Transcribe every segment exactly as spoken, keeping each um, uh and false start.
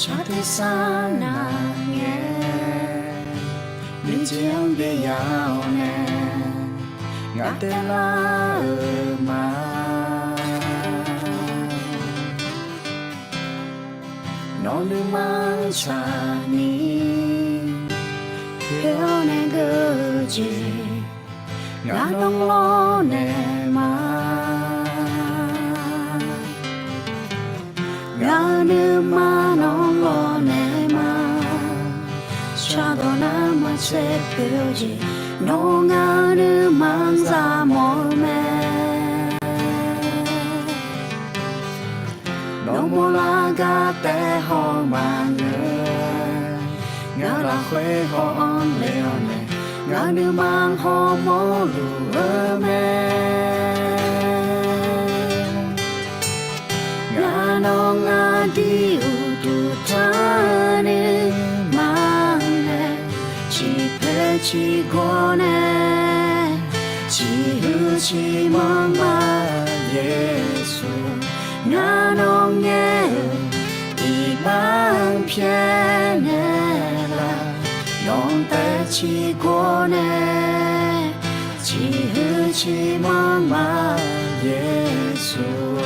Shar tersar nav ngae, nuijeq-anr byav-awr nae, ngaq taev lar-euq ma. Nawr nuima-anr tsaqni, poer-awr nae geur-eu jeq, ngaq nawr lawrnaeq ma. Ngaq-euq nuima nawr lawrnaeq ma. Shardawq nar maqtser poer-eu jeq, nawr ngaq-euq nuima-anr zaq mawf-eu mae. Nawr mawrlar gar taef haw maqngeur, ngaq lafkhoer haw-anr le-awr nae, ngaq nuima hawmawr luf-eu mae. Ngaq nawr ngaq dir uqduq tanr nuima nae, ciqpoeq ciqgawr nae, ciqhuiq ciqmanr ma Yeqsur. Ngaq nawr ngaer-eu iqbax-anr pyaer naeqlaf, nawq-anr taef ciqgawr nae, ciqhuiq ciqmanr ma Yeqsur.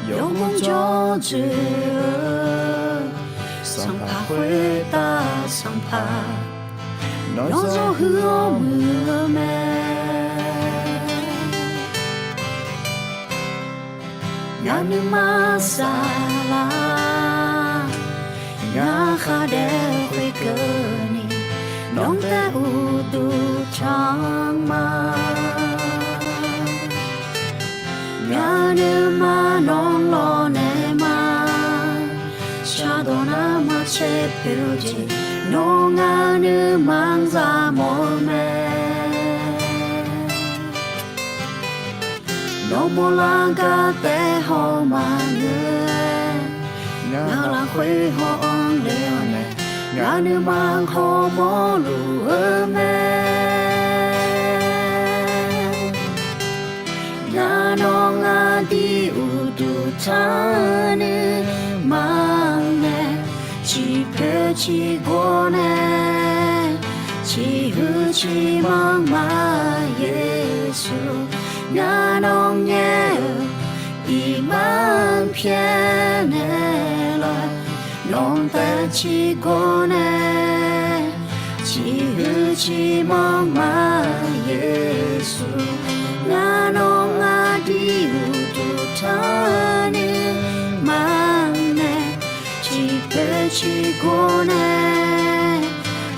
Yawgmr jawr dzoeq-eu Sanqpaq khoertav Sanqpaq, nawr zawr huiq-awr muiq-eu mae. Ngaq nuima saflar, ngaq khar daef khoerkeuvni, nawq-anr taef uqduq tanr ma. Ngaq nuima nawr lawrnaeq ma. Shardawq nar maqtser poer-eu jeq, nawr ngaq nuima-anr zaq mawf-eu mae. Nawr mawrlar gar taef haw maqngeur, ngaq lafkhoer haw-anr le-awr nae, ngaq nuima hawmawr luf-eu mae. Ngaq nawr ngaq dir uqduq tanr nuima nae, ciqpoeq ciqgawr nae, ciqhuiq ciqmanr ma Yeqsur. Ngaq nawr ngaer-eu iqbax-anr pyaer naeqlaf, nawq-anr taef ciqgawr nae, ciqhuiq ciqmanr ma Yeqsur. Ngaq nawr ngaq dir uqduq tanr nuima nae, ciqpoeq ciqgawr nae,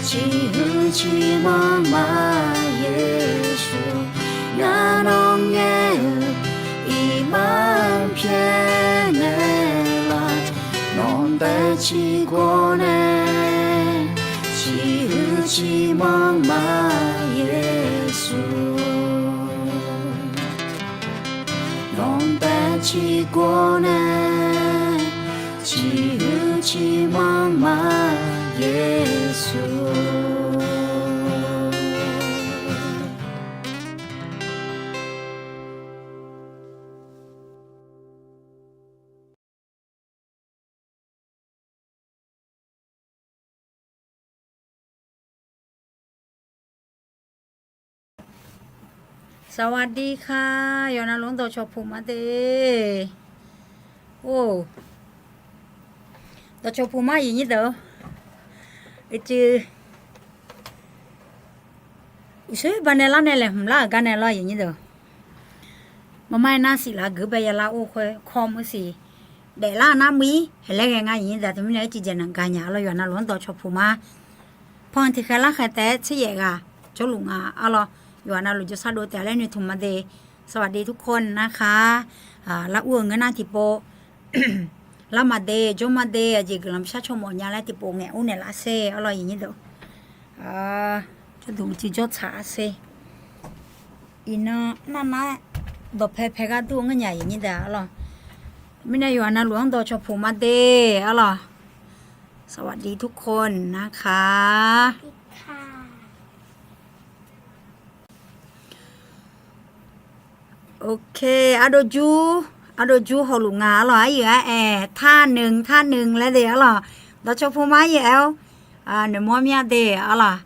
ciqhuiq ciqmanr ma Yeqsur. Ngaq nawr ngaer-eu iqbax-anr pyaer naeqlaf, nawq-anr taef ciqgawr nae, ciqhuiq ciqmanr ma Yeqsur. Nawq-anr taef ciqgawr nae, ciqhuiq ciqmanr ma Yeqsur. Sawaqdi kha, yawqnan luf-anr dawqcawq puq ma de. Or, dawqcawq puq ma aqyuif nyir deuq-or. Uicuiv uqsoer banae lar nae laeqhmq lar-euq gar nae lawr aqyuif nyir deuq. Maqma aernar siqlar geuf bae yalar or khoer kawr mur siq daeflar nar muir haeq laer ghae ngar aqyuif nyir deuq. Teumirnae ircuf dzaeq naq gaq nya arlawr, yawqnan luf-anr dawqcawq puq ma. Pan tiqkhaeq larkhaeq taef-aer tser yaef ghaq jawrluf nga arlawr, yawqnan luf jawrsar dov taef laer noeqtmq ma de. สวัสดีทุกคนนะคะ Lar ur-eu ngeur nar tiqpov lar ma de, jawr ma de, aqjeq guiqlanq shar caw mawf nya laer tiqpov ngaeq ur naeq lar sher arlawr aqyuif nyir deuq. Jawrduq uqcif jawr tsaq-a sher. Iqnan nar nar-aer dawqpae pae gharduq ngeur nya aqyuif nyir deuq arlawr. Mirnae yawqha navluf-anr dawqcawq puq ma de arlawr. สวัสดีทุกคนนะคะ Ok, ardov jur. Ardov jur hawluf nga arlawq, aryuif-aer aer, tar nui tar nui laer de arlawq. Dawqcawq puq ma aryuif aer-awr, noeqmawr mya de arlawq.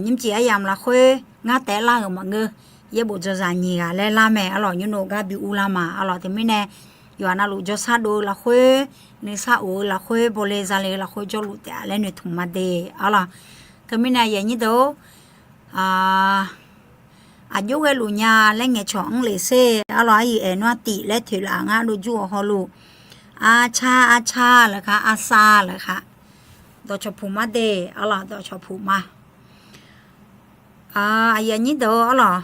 Nymrcif aryamq lafkhoer ngar taef-aer lar-euq maqngeur. Yaerbof dzawzaq nyiq ghaq laer lar mae arlawq, nymrnov gar bi uvlar ma arlawq. Teumirnae yawqha navluf jawrshar dov-eu lafkhoer, nuisar of-eu lafkhoer, bawle zale-eu lafkhoer jawrluf taef-a laer noeqtmq ma de arlawq. Teumirnae aqyuif aqnyir deuq-or, aqjox ghaeluf nya laer ngaeqcawq anr lef sher arlawq, aryuif aer nar tif laer toeqlaf ngar dovjur-awq hawluf. Arcar arcar laqkhaq, arsav laqkhaq. Dawqcawq puq ma de arlawq, dawqcawq puq ma. Aqyuif aqnyir deuq-or arlawq,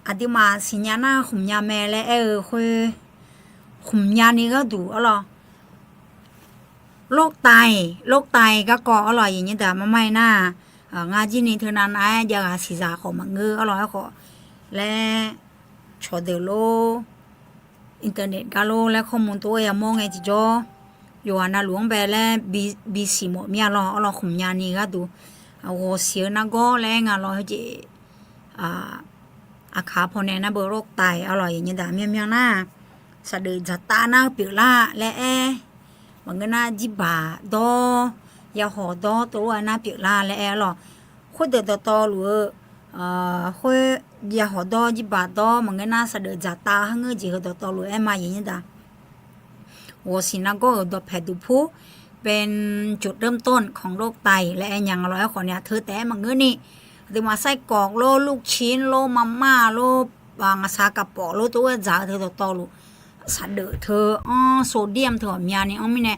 aqduimaf siqnya nar khmq nya mae laer aer-eu khoer, khmq nya ni gharduq arlawq, โรคไต โรคไต garkawv arlawq, aqyuif aqnyir deuq-aq marmar-ir nar, ngar jir ni teunav nav-aer jav ghaq siqzaq khawf maqngeur arlawq, aerkhawf laer cawqdeuq lor, internet gar lor laer khawrmu tov-aer yamawr ngae tiqjawr, yawqghaq navluf-anr bae laer bisiq mawf mir-a lawr arlawq, khmq nya ni gharduq ghawqsiq-eu nargawr laer aer nga lawr, heujeq aqkaq pawnae nar beu โรคไต arlawq, aqyuif aqnyir deuq-aq myanrmyanr nar, saqdeuf dzaqtav nar pyeuflar laer aer, maqngeur nar jirbaq dawr, yahawq dawr tov-aer nar pyeuflar laer aer arlawq. Khoerdeuq dawqtawvluf-eu khoer, yahawq dawr, jirbaq dawr, maqngeur nar saqdeuf dzaqtav-eu harngeur jeq heu dawqtawvluf aer ma, aqyuif aqnyir deuq-aq. Ghawqsiq nargawr-euq dawqpaeq duqpur, เป็นจุดเริ่มต้นของโรคไต laer aer nya nga lawr, aerkhawf ni aqteu taef-aer maqngeur ni, aqduimaf ไส้กรอก lor, ลูกชิ้น lor, มาม่า lor, ngaqsaq kaqpawf lor tov-aer dzaq-eu teu dawqtawvluf, saqdeuf teu-anr โซเดียม teu ghawqmyani anr mirnae,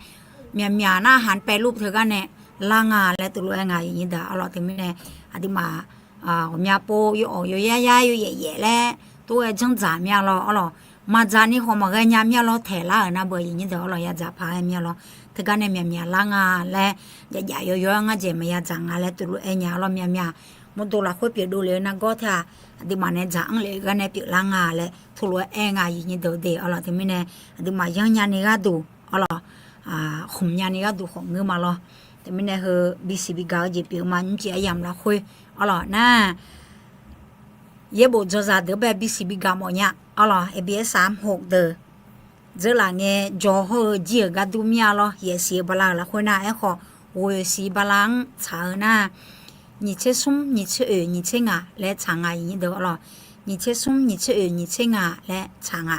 myaqmyaq nar อาหารแปรรูป teugar nae lar nga laer teulof-aer nga, aqyuif aqnyir deuq arlawq. Teumirnae aqduimaf ghawqmya pov yawawq yawyar yar yawyaef yaef laer tov-aer janrdzaq mir-a lawr arlawq. Maqdzaq ni khawf maqghae nya mir-a lawr, taeqlar-euq nar beu, aqyuif aqnyir deuq arlawq, yadzaq paq-aer mir-a lawr. Teugar nae myaqmyaq lar nga laer, jafjaf yawyaw-aer ngar dzaeq maqya dzaq nga laer teulof-aer nya arlawq, myaqmyaq mawrdo lafkhoer pyeufdov lef-eu nargawr teu-aq, aqduimaf nae dzaq-anr lef-eu gar nae pyeuflar nga laer teulof-aer aer nga, aqyuif aqnyir deuq de arlawq. Teumirnae aqduimaf yanr nya ni gharduq arlawq, khmq nya ni gharduq khawf ngeur ma lawr. Teumirnae heu bisiq bigaq-eu jeq pyeuf-eu ma, nymrcif aryamq lafkhoer arlawq nar, yaerbof dzawzaq deuq-anr bae bisiq bigaq mawf nya arlawq, ABS สามหก deuq dzeurlaf ngae jaw hawr-eu jir-euq gar dur mir-a lawr, yaefsiq-eu bala-euq lafkhoer nar, aerkhawf ghoeqsiq bala-anr tsaq-eu nar, nyiq tser smr nyiq tser oeq nyiq tser ngaq laer tsaq nga, aqyuif aqnyir deuq arlawq. Nyiq tser smr nyiq tser oeq nyiq tser ngaq laer tsaq nga.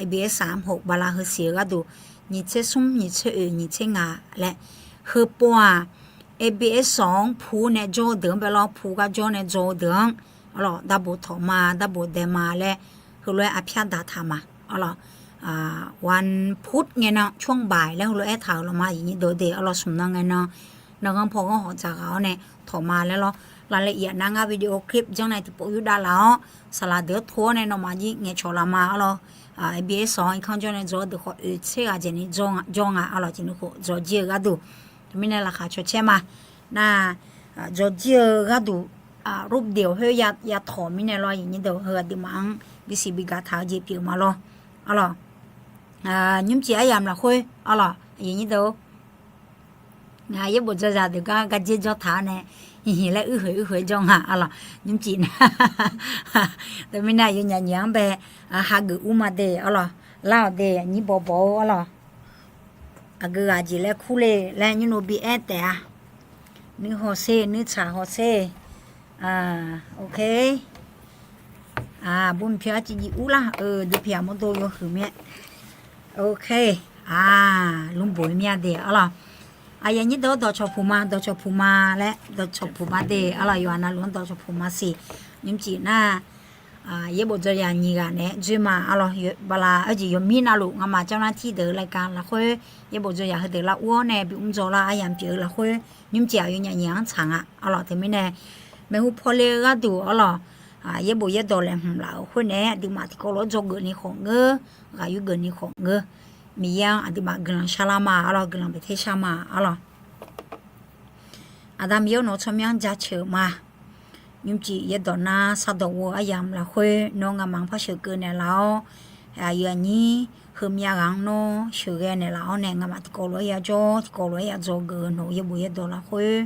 ABS สามหก bala heu siq-eu gharduq, nyiq tser smr nyiq tser oeq nyiq tser ngaq laer. Heu pov-aq, ABS สอง pu nae jawr-eu deuq-anr bae lawr, pu gar jawr nae dzaw-eu deuq-anr arlawq, darbof tawq ma, darbof dae ma laer heulof-aer arpyar daq taq ma arlawq. วันพุธ ngae nan ช่วงบ่าย laer heulof-aer taq-euq lawq ma, aqyuif aqnyir deuq de arlawq. Smq nan ngae nan, nanghanr paw ghanr hawq dzaq ghaq-awr nae tawq ma laer lawr. รายละเอียด nar ngar video clip janr nae tiqpov yurdav laf-awr, saqlaq deuq-anr tov-awr nae nawmaf jir ngaeqcawq laf ma arlawq. ABS สอง irkanr jawr nae dzaw-eu deuq khawf oeq tser ghaq dzaeq ni jawr nga arlawq, tiqnui khof dzaw jir-eu gharduq. Teumirnae laqkhaq cawcaer ma. Nar, dzaw jir-eu gharduq, รูปเดี่ยว khoer ya tawq mirnae lawr, aqyuif aqnyir deuq heu aqduimaf-anr bisiq bigaq taq-eu jeq pyeuf ma lawr arlawq. Nymrcif aryamq lafkhoer arlawq, aqyuif aqnyir deuq-or, ngaq yaerbof dzawzaq deuq gar gardzer jawr taq-awr nae, hiqhiq laer uirhoeq uirhoeq jawr nga arlawq. Nymrcif nar, teumirnae aqyawfnyaf nyiq-anr bae hageuf ur ma de arlawq. Lar-awq de, aqnyir bawbaw-eu arlawq. Aqgeu ghaq jeq laer kur le laer nymr nov bi aer taef-a. Nuir hawsher, nuir tsaq hawsher. Ok. Bumi pyaq arciv jiv ur lar-eu, dui pyaq mawrdo yawhuiq mir-aer. Ok. Lmrboq mir-a de arlawq. Aqyuif aqnyir deuq-or, dawqcawq puq ma, dawqcawq puq ma laer, dawqcawq puq ma de arlawq. Yawqha navluf-anr dawqcawq puq ma siq. Nymrcif nar, yaerbof dzawzaq nyiq ghaq naeq-aer dzoer ma arlawq. Bala arjeq yawmir navluf ngamaf เจ้าหน้าที่ deuq-eu รายการ lafkhoer yaerbof dzawzaq heudeuq lar ur-awr nae bi mr dzaw lar aryamq pyeuf-eu lafkhoer, nymrcif aqyawfnyaf nyiq-anr tsaq nga arlawq. Teumirnae maeqhu pawle-eu gharduq arlawq, yaerbof yaerdawq laeqhmq laf-euq khoer naeq-aer aqduimaf tiqkawv lof-aer dzawgeuf ni khawfngeur, ghaq yurgeuf ni khawfngeur, Miqyaer-anr aqduimaf guiqlanq sharlar ma arlawq, guiqlanq baeqter shar ma arlawq. Aqda Miqyaer-or, nawq-eu tsawrmyanr-anr jaceuq-euq ma. Nymrcif yaerdawq nar sardawq ghof-eu aryamq lafkhoer nawr ngamaf-anr par sheuqkeuv naeqlaf-awr, aqyuif aqnyir heumyav ghaq-anr nawr sheuqghae naeqlaf-awr nae ngamaf tiqkawv lof-aer yajawr, tiqkawv lof-aer yadzawgeuf-eu nawq-eu yaerbof yaerdawq lafkhoer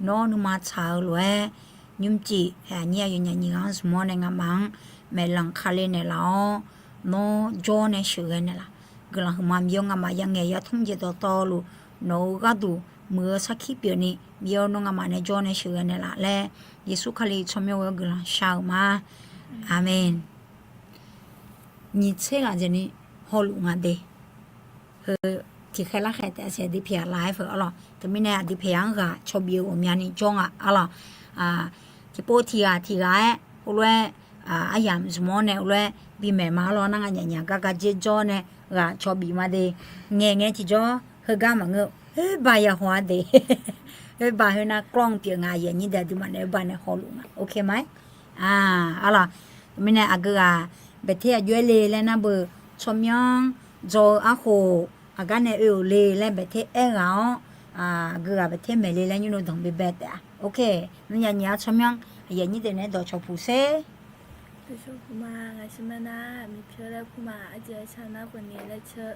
nawr nuima tsaq-eu lof-aer, nymrcif aqnyir aqyawfnyaf nyiq ghaq-anr zmq-awr nae ngamaf-anr maeqlanq kale naeqlaf-awr, nawr jawr nae sheuqghae naeqlaf. Guiqlanq huiqma Miqyaer-eu ngamaf yangaeq yatmr jeq dawqtawvluf nawq-eu gharduq muiq-eu sarkir pyeufni Miqyaer-eu nawr ngamaf nae jawr nae sheuqghae naeqlaf laer Yeqsur Kali tsawrmyanr ghoe-awr guiqlanq shar-eu ma. Aqmeq. Nyiq tser ghaq jeq ni hawluf nga de. Heu tiqkhaer larkhaer taef-a siq aqdui pyaeq laf-aer feu arlawq. Teumirnae aqdui pyaeq-anr ghaq cawbif-eu ghawqmyani jawr nga arlawq. Tiqpov tiqghaq tiqghaq-aer heulof-aer aryamq zmq-awr nae heulof-aer bimaeq ma arlawq. Nar nga nyaf nyaf gar gar jer jawr nae ghaq cawbif ma de. Ngaeq ngae tiqjawr heugar maqngeur. Oerba ya haw-a de. Oerba khoernar กล้อง pyeuf nga, aqyuif aqnyir deuq aqduimaf nae oerba nae hawluf nga. Ok ma-aer. Arlawq. Teumirnae aqgeu ghaq baeqter aqjox-aer le laer nar beu tsawrmyanr dzaw-eu arkhof aqgar nae oe-euq le laer baeqter aer ghaq-awr, aqgeu ghaq baeqter maeq le laer nymr-eu danqbae bae taef-a. Ok, nymr ya nyiq-a tsawrmyanr aqyuif aqnyir deuq naeq-aer dawqcawq puq sher. Dawqcawq puq ma, ngaq sheuq ma nar miqpyawr laer kur ma, arjeq arshar nar khawf ni laer ceu.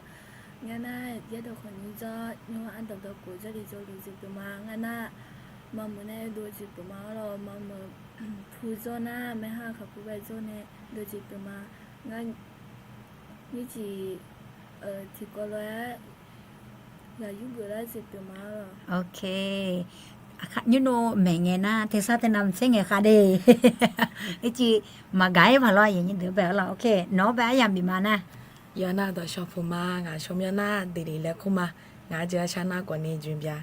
Ngar nar yaerdawq khawf ni jawr nymr ardawq dawqkhof jawrle jawrluf jeq pyeuf ma. Ngar nar maqmuiq nae dov jeq pyeuf ma arlawq. Maqmuiq pu jawr nar maerha kaqpu bae jawr nae dov jeq pyeuf ma. Ngar nymrciq tiqkawv lof-aer ghaq yurgeuf lar jeq pyeuf ma arlawq. Ok. Nymr-eu maeq ngae nar tersar teunav maqtser ngae khav de. Ircif maqgaq-ir paq lawr, aqyuif aqnyir deuq bae arlawq. Ok, nawq-anr bae aryamq bif ma nar. Yawqha nar dawqcawq puq ma, ngaq tsawrmyanr nar deuq le laer kur ma. Ngaq arjeq arshar nar khawf ni joeq bya.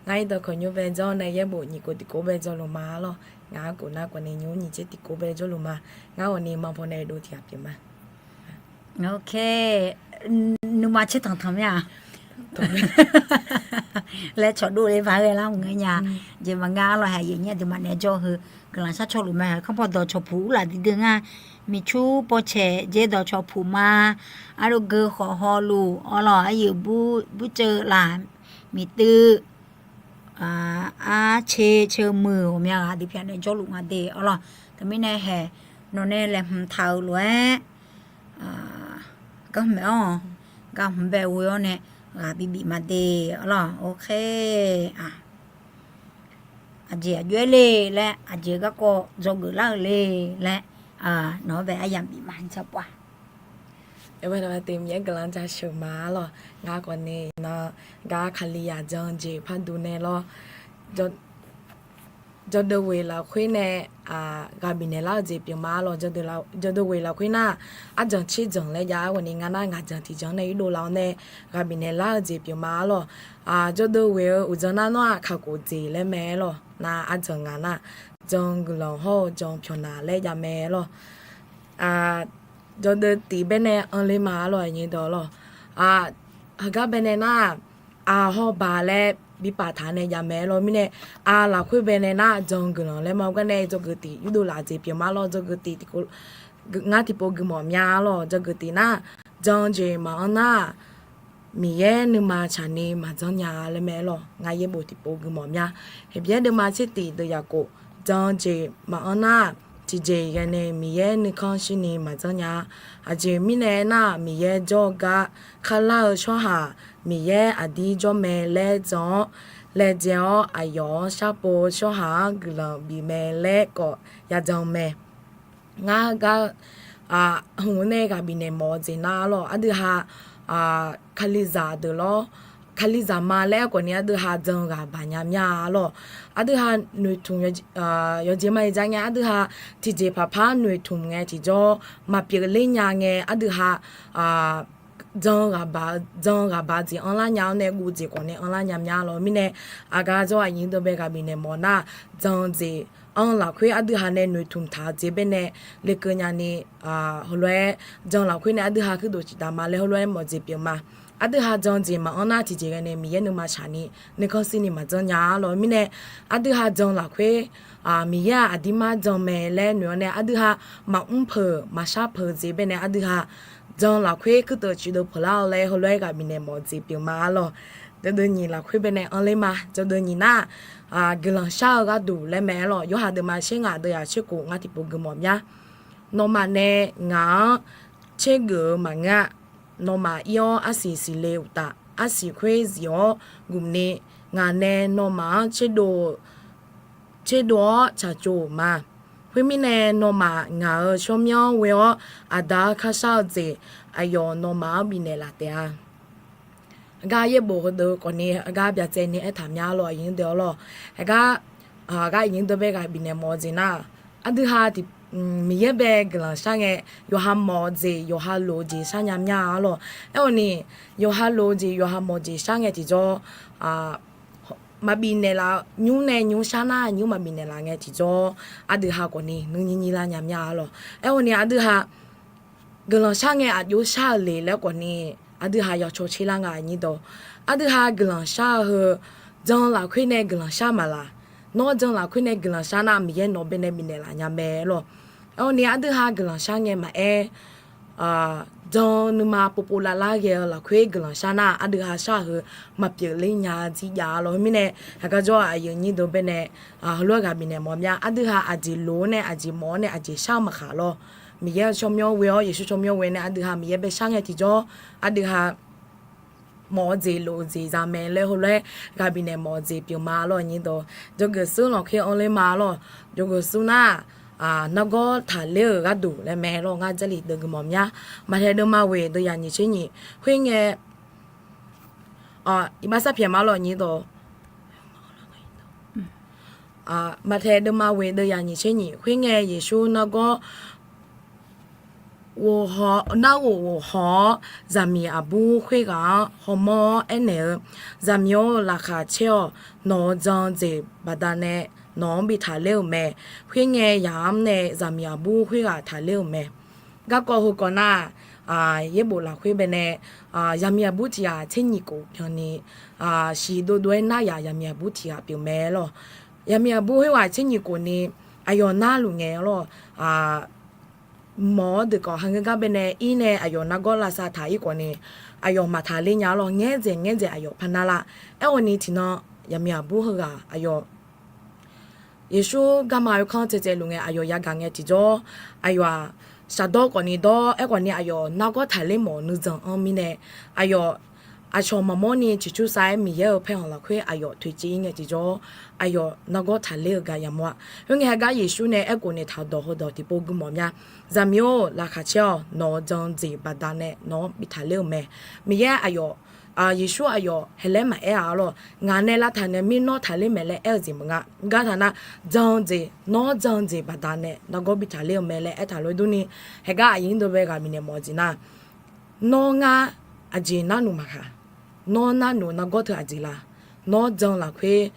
Ngar yaerdawq khawf nymr bae jawr nae yaerbof nyiq khof tiqkhof bae jawrluf ma arlawq. Ngaq arkhof nar khawf ni nymr nyiq tser tiqkhof bae jawrluf ma. Ngar khawf ni manpaw nae dov tiq ghaq pyeuf ma. Ok. Nuima tser tanqtanq mir-a. Laer cawqdov le paq ghae lar maqngeur nya. Jeq maqnga arlawq, haeq aqyuif aqnyir aqduimaf naeq-aer jawr heu guiqlanq shar cawluf mae. Kharpaw dawqcawq puq urlaf duidui nga. Miqcur pawcaeq jeq dawqcawq puq ma. Arlawq geu khawf hawluf arlawq, aqyuif burceuv laf miqtuiv arce ceuv muiq ghawqmya ghaq dui pyaq nae jawrluf nga de arlawq. Teumirnae haeq nawq nae laeqhmq taq-euq lof-aer gar hmq-awr gar hmq bae ghoe-awr nae ghaq bibif ma de arlawq. Ok. Aqjeq aqjox-aer le laer, aqjeq garkawv dzawgeuf lar-eu le laer, nawq-anr bae aryamq bif ma. Aqjeq Miqyaer guiqlanq jaceuq ma arlawq. Ngar khawf ni iqnan gar Kalizaq jan-eu jeq par duq nae lawr, jawrdeuv ghoeq lafkhoer nae ghaq bifnaeq lar-eu jeq pyeuf ma arlawq. Jawrdeuv ghoeq lafkhoer nar, arjanq tser janq laer jav-aer ghawqni ngar nar ngaq janq tiqjanq nae yurdov laf-awr nae ghaq bifnaeq lar-eu jeq pyeuf ma arlawq. Jawrdeuv ghoeq-eu uqdzan nar nawr-aq kakhof jeq laer mae arlawq. Nar arjanq ngaq nar, jan guiqlanq hawr-eu jan pyawq naq laer jav mae arlawq. Jawrdeuv tiq baenae anr ler ma arlawq, aqnyir dawq lawq. Heugar baenae nar, aq hawr baq laer bi paftaq nae jav mae arlawq. Mirnae aq lafkhoer baenae nar jan guiqlanq laer ma. Heugar nae jawrgeuq tiq yurdov laf jeq pyeuf ma arlawq. Jawrgeuq tiq ngar tiqpov guimawf mya arlawq. Jawrgeuq tiq nar, jan jeq maqanr nar-aq, Miqyaer nuima tsaqni maqjanr nya laer mae arlawq. Ngar yaerbof tiqpov guimawf mya. Heqbyaer deuvma tser tiq deuv yaf khof, jan jeq maqanr nar-aq, tiqjeq ghae nae Miqyaer nuikhanr shirni maqjanr nya-a. Aqjeq mirnae aernar-aq, Miqyaer jawr-eu gar kharlar-eu tsawrhaq Miqyaer aqdir jawr mae laer jan-awr, laejae-awr aqyawf-anr sharpov-eu tsawrhaq-anr guiqlanq bif mae laer khawf yajan mae. Ngar gar hmq-eu nae ghaq bifnaeq mawf-eu jeq nar arlawq, aqdui ha Kalizaq deuq lawr, Kalizaq ma laer aerkhawf ni aqdui ha jan ghaq baq nya mya arlawq. Aqdui ha noeqtmq yawqjeq ma-iq jar ngae, aqdui ha tiqjeq paqpar noeqtmq ngae tiqjawr maqpyeuf ler nya ngae, aqdui ha jan ghaq baq, jan ghaq baq jeq anrlar nya-awr nae guv jeq khawf nae anrlar nya mya lawq. Mirnae aqgar jawr aqnyir deuq bae ghaq bifnaeq mawf nar, jan jeq anr lafkhoer aqdui ha nae noeqtmq taq-eu jeq baenae lekeuv nyani, heulof-aer jan lafkhoer nae aqdui ha kuirdof ciqdaq ma laer heulof-aer mawf jeq pyeuf ma. Aqdui ha jan jeq maqanr nar tiqjeq ghae nae Miqyaer nuima tsaqni nuikhanr shirni maqjanr nya-a lawq. Mirnae aqdui ha jan lafkhoer Miqyaer-aq aqdirmar jan mae laer noeq-awr nae aqdui ha maqmr peuq maqshar peuq jeq baenae aqdui ha jan lafkhoer kuirteuv ciqdov peuqlar-awr laer heulof-aer ghaq bifnaeq mawf jeq pyeuf ma arlawq. Jawrdeuv nyiq lafkhoer baenae anr ler ma. Jawrdeuv nyiq nar, guiqlanq shar-eu gharduq laer mae arlawq. Yorhaq deuvma tser ngaq deuv yaf tser khof ngar tiqpov guimawf mya. Nawmaf nae ngaq-anr tsergeuf-eu maqngeur-a. Nawmaf ir-awr arsiq siqle uqtaf, arsiq khoer zif-awr gufni, ngaq nae nawmaf-anr tserdov-awr tsaqtsov-euq ma. Khoermirnae, nawmaf ngaq-euq tsawrmyanr ghoe-awr, Aqda-anr kharshar-eu jeq aqyawf nawmaf-anr bifnaeq laf taef-a. Aqgar yaerbof heudeuq khawfni aqgar byacaevni aertaq mya lawq, aqyuif nyir deuq-awr lawq. Aqgar, aqgar aqyuif nyir deuq bae ghaq bifnaeq mawf-eu jeq nar, aqdui ha Miqyaer bae guiqlanq shar ngae, yawqha mawf-eu jeq, yawqha lof-eu jeq shar nya mya-a lawq. Aerkhawfni, yawqha lof-eu jeq, yawqha mawf-eu jeq shar ngae tiqjawr, maqbif naeqlaf-eu nymr nae nymr shar nar, nymr maqbif naeqlaf ngae tiqjawr, aqdui ha khawfni nuinyir nyir lar nya mya-a lawq. Aerkhawfni aqdui ha guiqlanq shar ngae aqjox shar-eu le laer khawfni, aqdui ha yacaw tser lar nga nyir dawq. Aqdui ha guiqlanq shar-eu heu, jan lafkhoer nae guiqlanq shar maqlaq. Nawr jan lafkhoer nae guiqlanq shar nar, Miqyaer nawq bae nae bifnaeq laf nya mae lawq. Aerkhawfni aqdui ha guiqlanq shar ngae maqaer, jan nuima povpov lavlar ghae-eu lafkhoer guiqlanq shar nar, aqdui ha shar-eu heu maqpyeuf ler nya jir jav-a lawq. Khoermirnae, aqgar jawr-eu aqyuif nyir deuq bae nae heulof-aer ghaq bifnaeq mawf mya. Aqdui ha aqjeq lof-awr nae aqjeq mawf-awr nae aqjeq shar-eu maqkhaq lawq. Miqyaer-euq tsawrmyanr ghoe-awr, Yeqsur tsawrmyanr ghoe nae aqdui ha Miqyaer bae shar ngae tiqjawr, aqdui ha mawf-eu jeq lof-eu jeq za mae laer heulof-aer ghaq bifnaeq mawf-eu jeq pyeuf ma lawq nyir dawq. Jawrgeuf sur lafkhoer anr ler ma lawq. Jawrgeuf sur nar, nargawr taqler-euq gharduq laer mae lawq. Ngar Jarlif deuv gui mawf mya. Maqtaeq deuvma ghoeq deuv yaq nyiq tser nyiq khoerngae, iqbax sarpyaeq ma lawq nyir dawq. Maqtaeq deuvma ghoeq deuv yaq nyiq tser nyiq khoerngae, Yeqsur nargawr nar ghof ghof haw-awr, zaqmiq aqbur khoerghaq-anr hawmawr-awr aernaeq-eu, Zaqmiq-or, laqkhaq caer-awq. Nawq-euq jan-eu jeq baqdanae nawq-anr bi taqler-euq mae. Khoerngae, yaq-anr nae zaqmiq aqbur khoerghaq taqler-euq mae. Garkawv heukawv nar, yaerbof lafkhoer bae nae, zaqmiq aqbur tiq ghaq tser nyiq khof byanni, shiq dovdov-aer nar yaq zaqmiq aqbur tiq ghaq pyeuf mae lawq. Zaqmiq aqbur khoerghaq tser nyiq khof ni, aqyawf narluf ngae lawq. Mawq-awr deuq khawf, ha ngeur gar bae nae ir nae aqyawf nargawr lavsav taq-ir khawf ni, aqyawf maqtaqler nya lawq. Ngaerdzaeq ngaerdzaeq aqyawf par nar lar. Aerkhawf ni tiqnan zaqmiq aqbur heughaq aqyawf Yeqsur garma oekar tsaevtsaev luf ngae aqyawf yagaq ngae tiqjawr, aqyawf-aq shaqdawr khawf ni dawr. Aerkhawf ni aqyawf nargawr taqler mawf-euq nuijan anr mirnae, aqyawf aqcawq maqmawr ni ciqcursav-aer Miqyaer-euq paerkhanq lafkhoer aqyawf toeqciv-ir ngae tiqjawr, aqyawf nargawr taqler-eu gaq yamawr-a. Khoerngae heugar Yeqsur nae aerkhof naeq taq-eu dawq heudawq tiqpov gui mawf mya. Zaqmiq-or, laqkhaq caer-awq. Nawq-euq jan-eu jeq baqdanae nawq-anr bi taqler-eu mae. Miqyaer aqyawf, Yeqsur aqyawf haeqlaer maqaer-a lawq. Ngaq nae lavtaq naeq mir nawr taqler mae laer aer-eu jeq maqnga. Gartaq nar, jan-eu jeq, nawr jan-eu jeq baqdanae nargawr bi taqler-eu mae laer aertaq lof-aer durni, haeqgar aqyuif nyir deuq bae ghaq bifnaeq mawf-eu jeq nar, nawr ngar aqjeq narluf maqkhaq. Nawr narluf nargawr teu aqjeq la? Nawr jan lafkhoer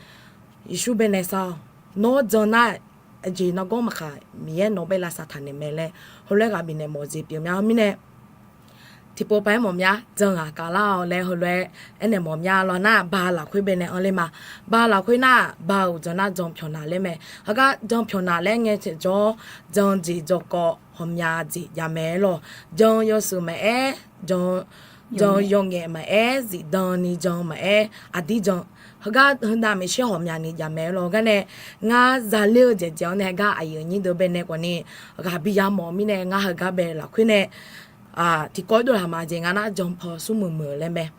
Yeqsur bae nae sar-awq. Nawr jan nar, aqjeq nargawr maqkhaq, Miqyaer nawq bae lavsav taq naeq mae laer heulof-aer ghaq bifnaeq mawf-eu jeq pyeuf mya-awr mirnae, tiqpov paq-aer mawf mya. Jan ghaq kavlar-awq laer heulof-aer aernaeq mawf mya lawq nar, ba lafkhoer bae nae anr ler ma. Ba lafkhoer nar, ba-euq jan nar jan pyawq naq laer mae. Heugar jan pyawq naq laer ngae taef jawr, jan jeq jawrkawv ghawqmya jeq jav mae lawq. Jan yawshuif maqaer, jan yawqngaef maqaer, zifdan ni jan maqaer, aqdir jan, heugar heunav maeqshi ghawqmyani jav mae lawq. Heugar nae ngar zaler-eu dzaeqdzaeq-anr nae gar aqyuif nyir deuq bae nae khawf ni ghaq bi yamawf-eu mirnae, ngar heugar bae lafkhoer nae tiqkawv-aer dovlaq ma jeq nga nar, jan paw smrmuiq muiq-eu laer mae.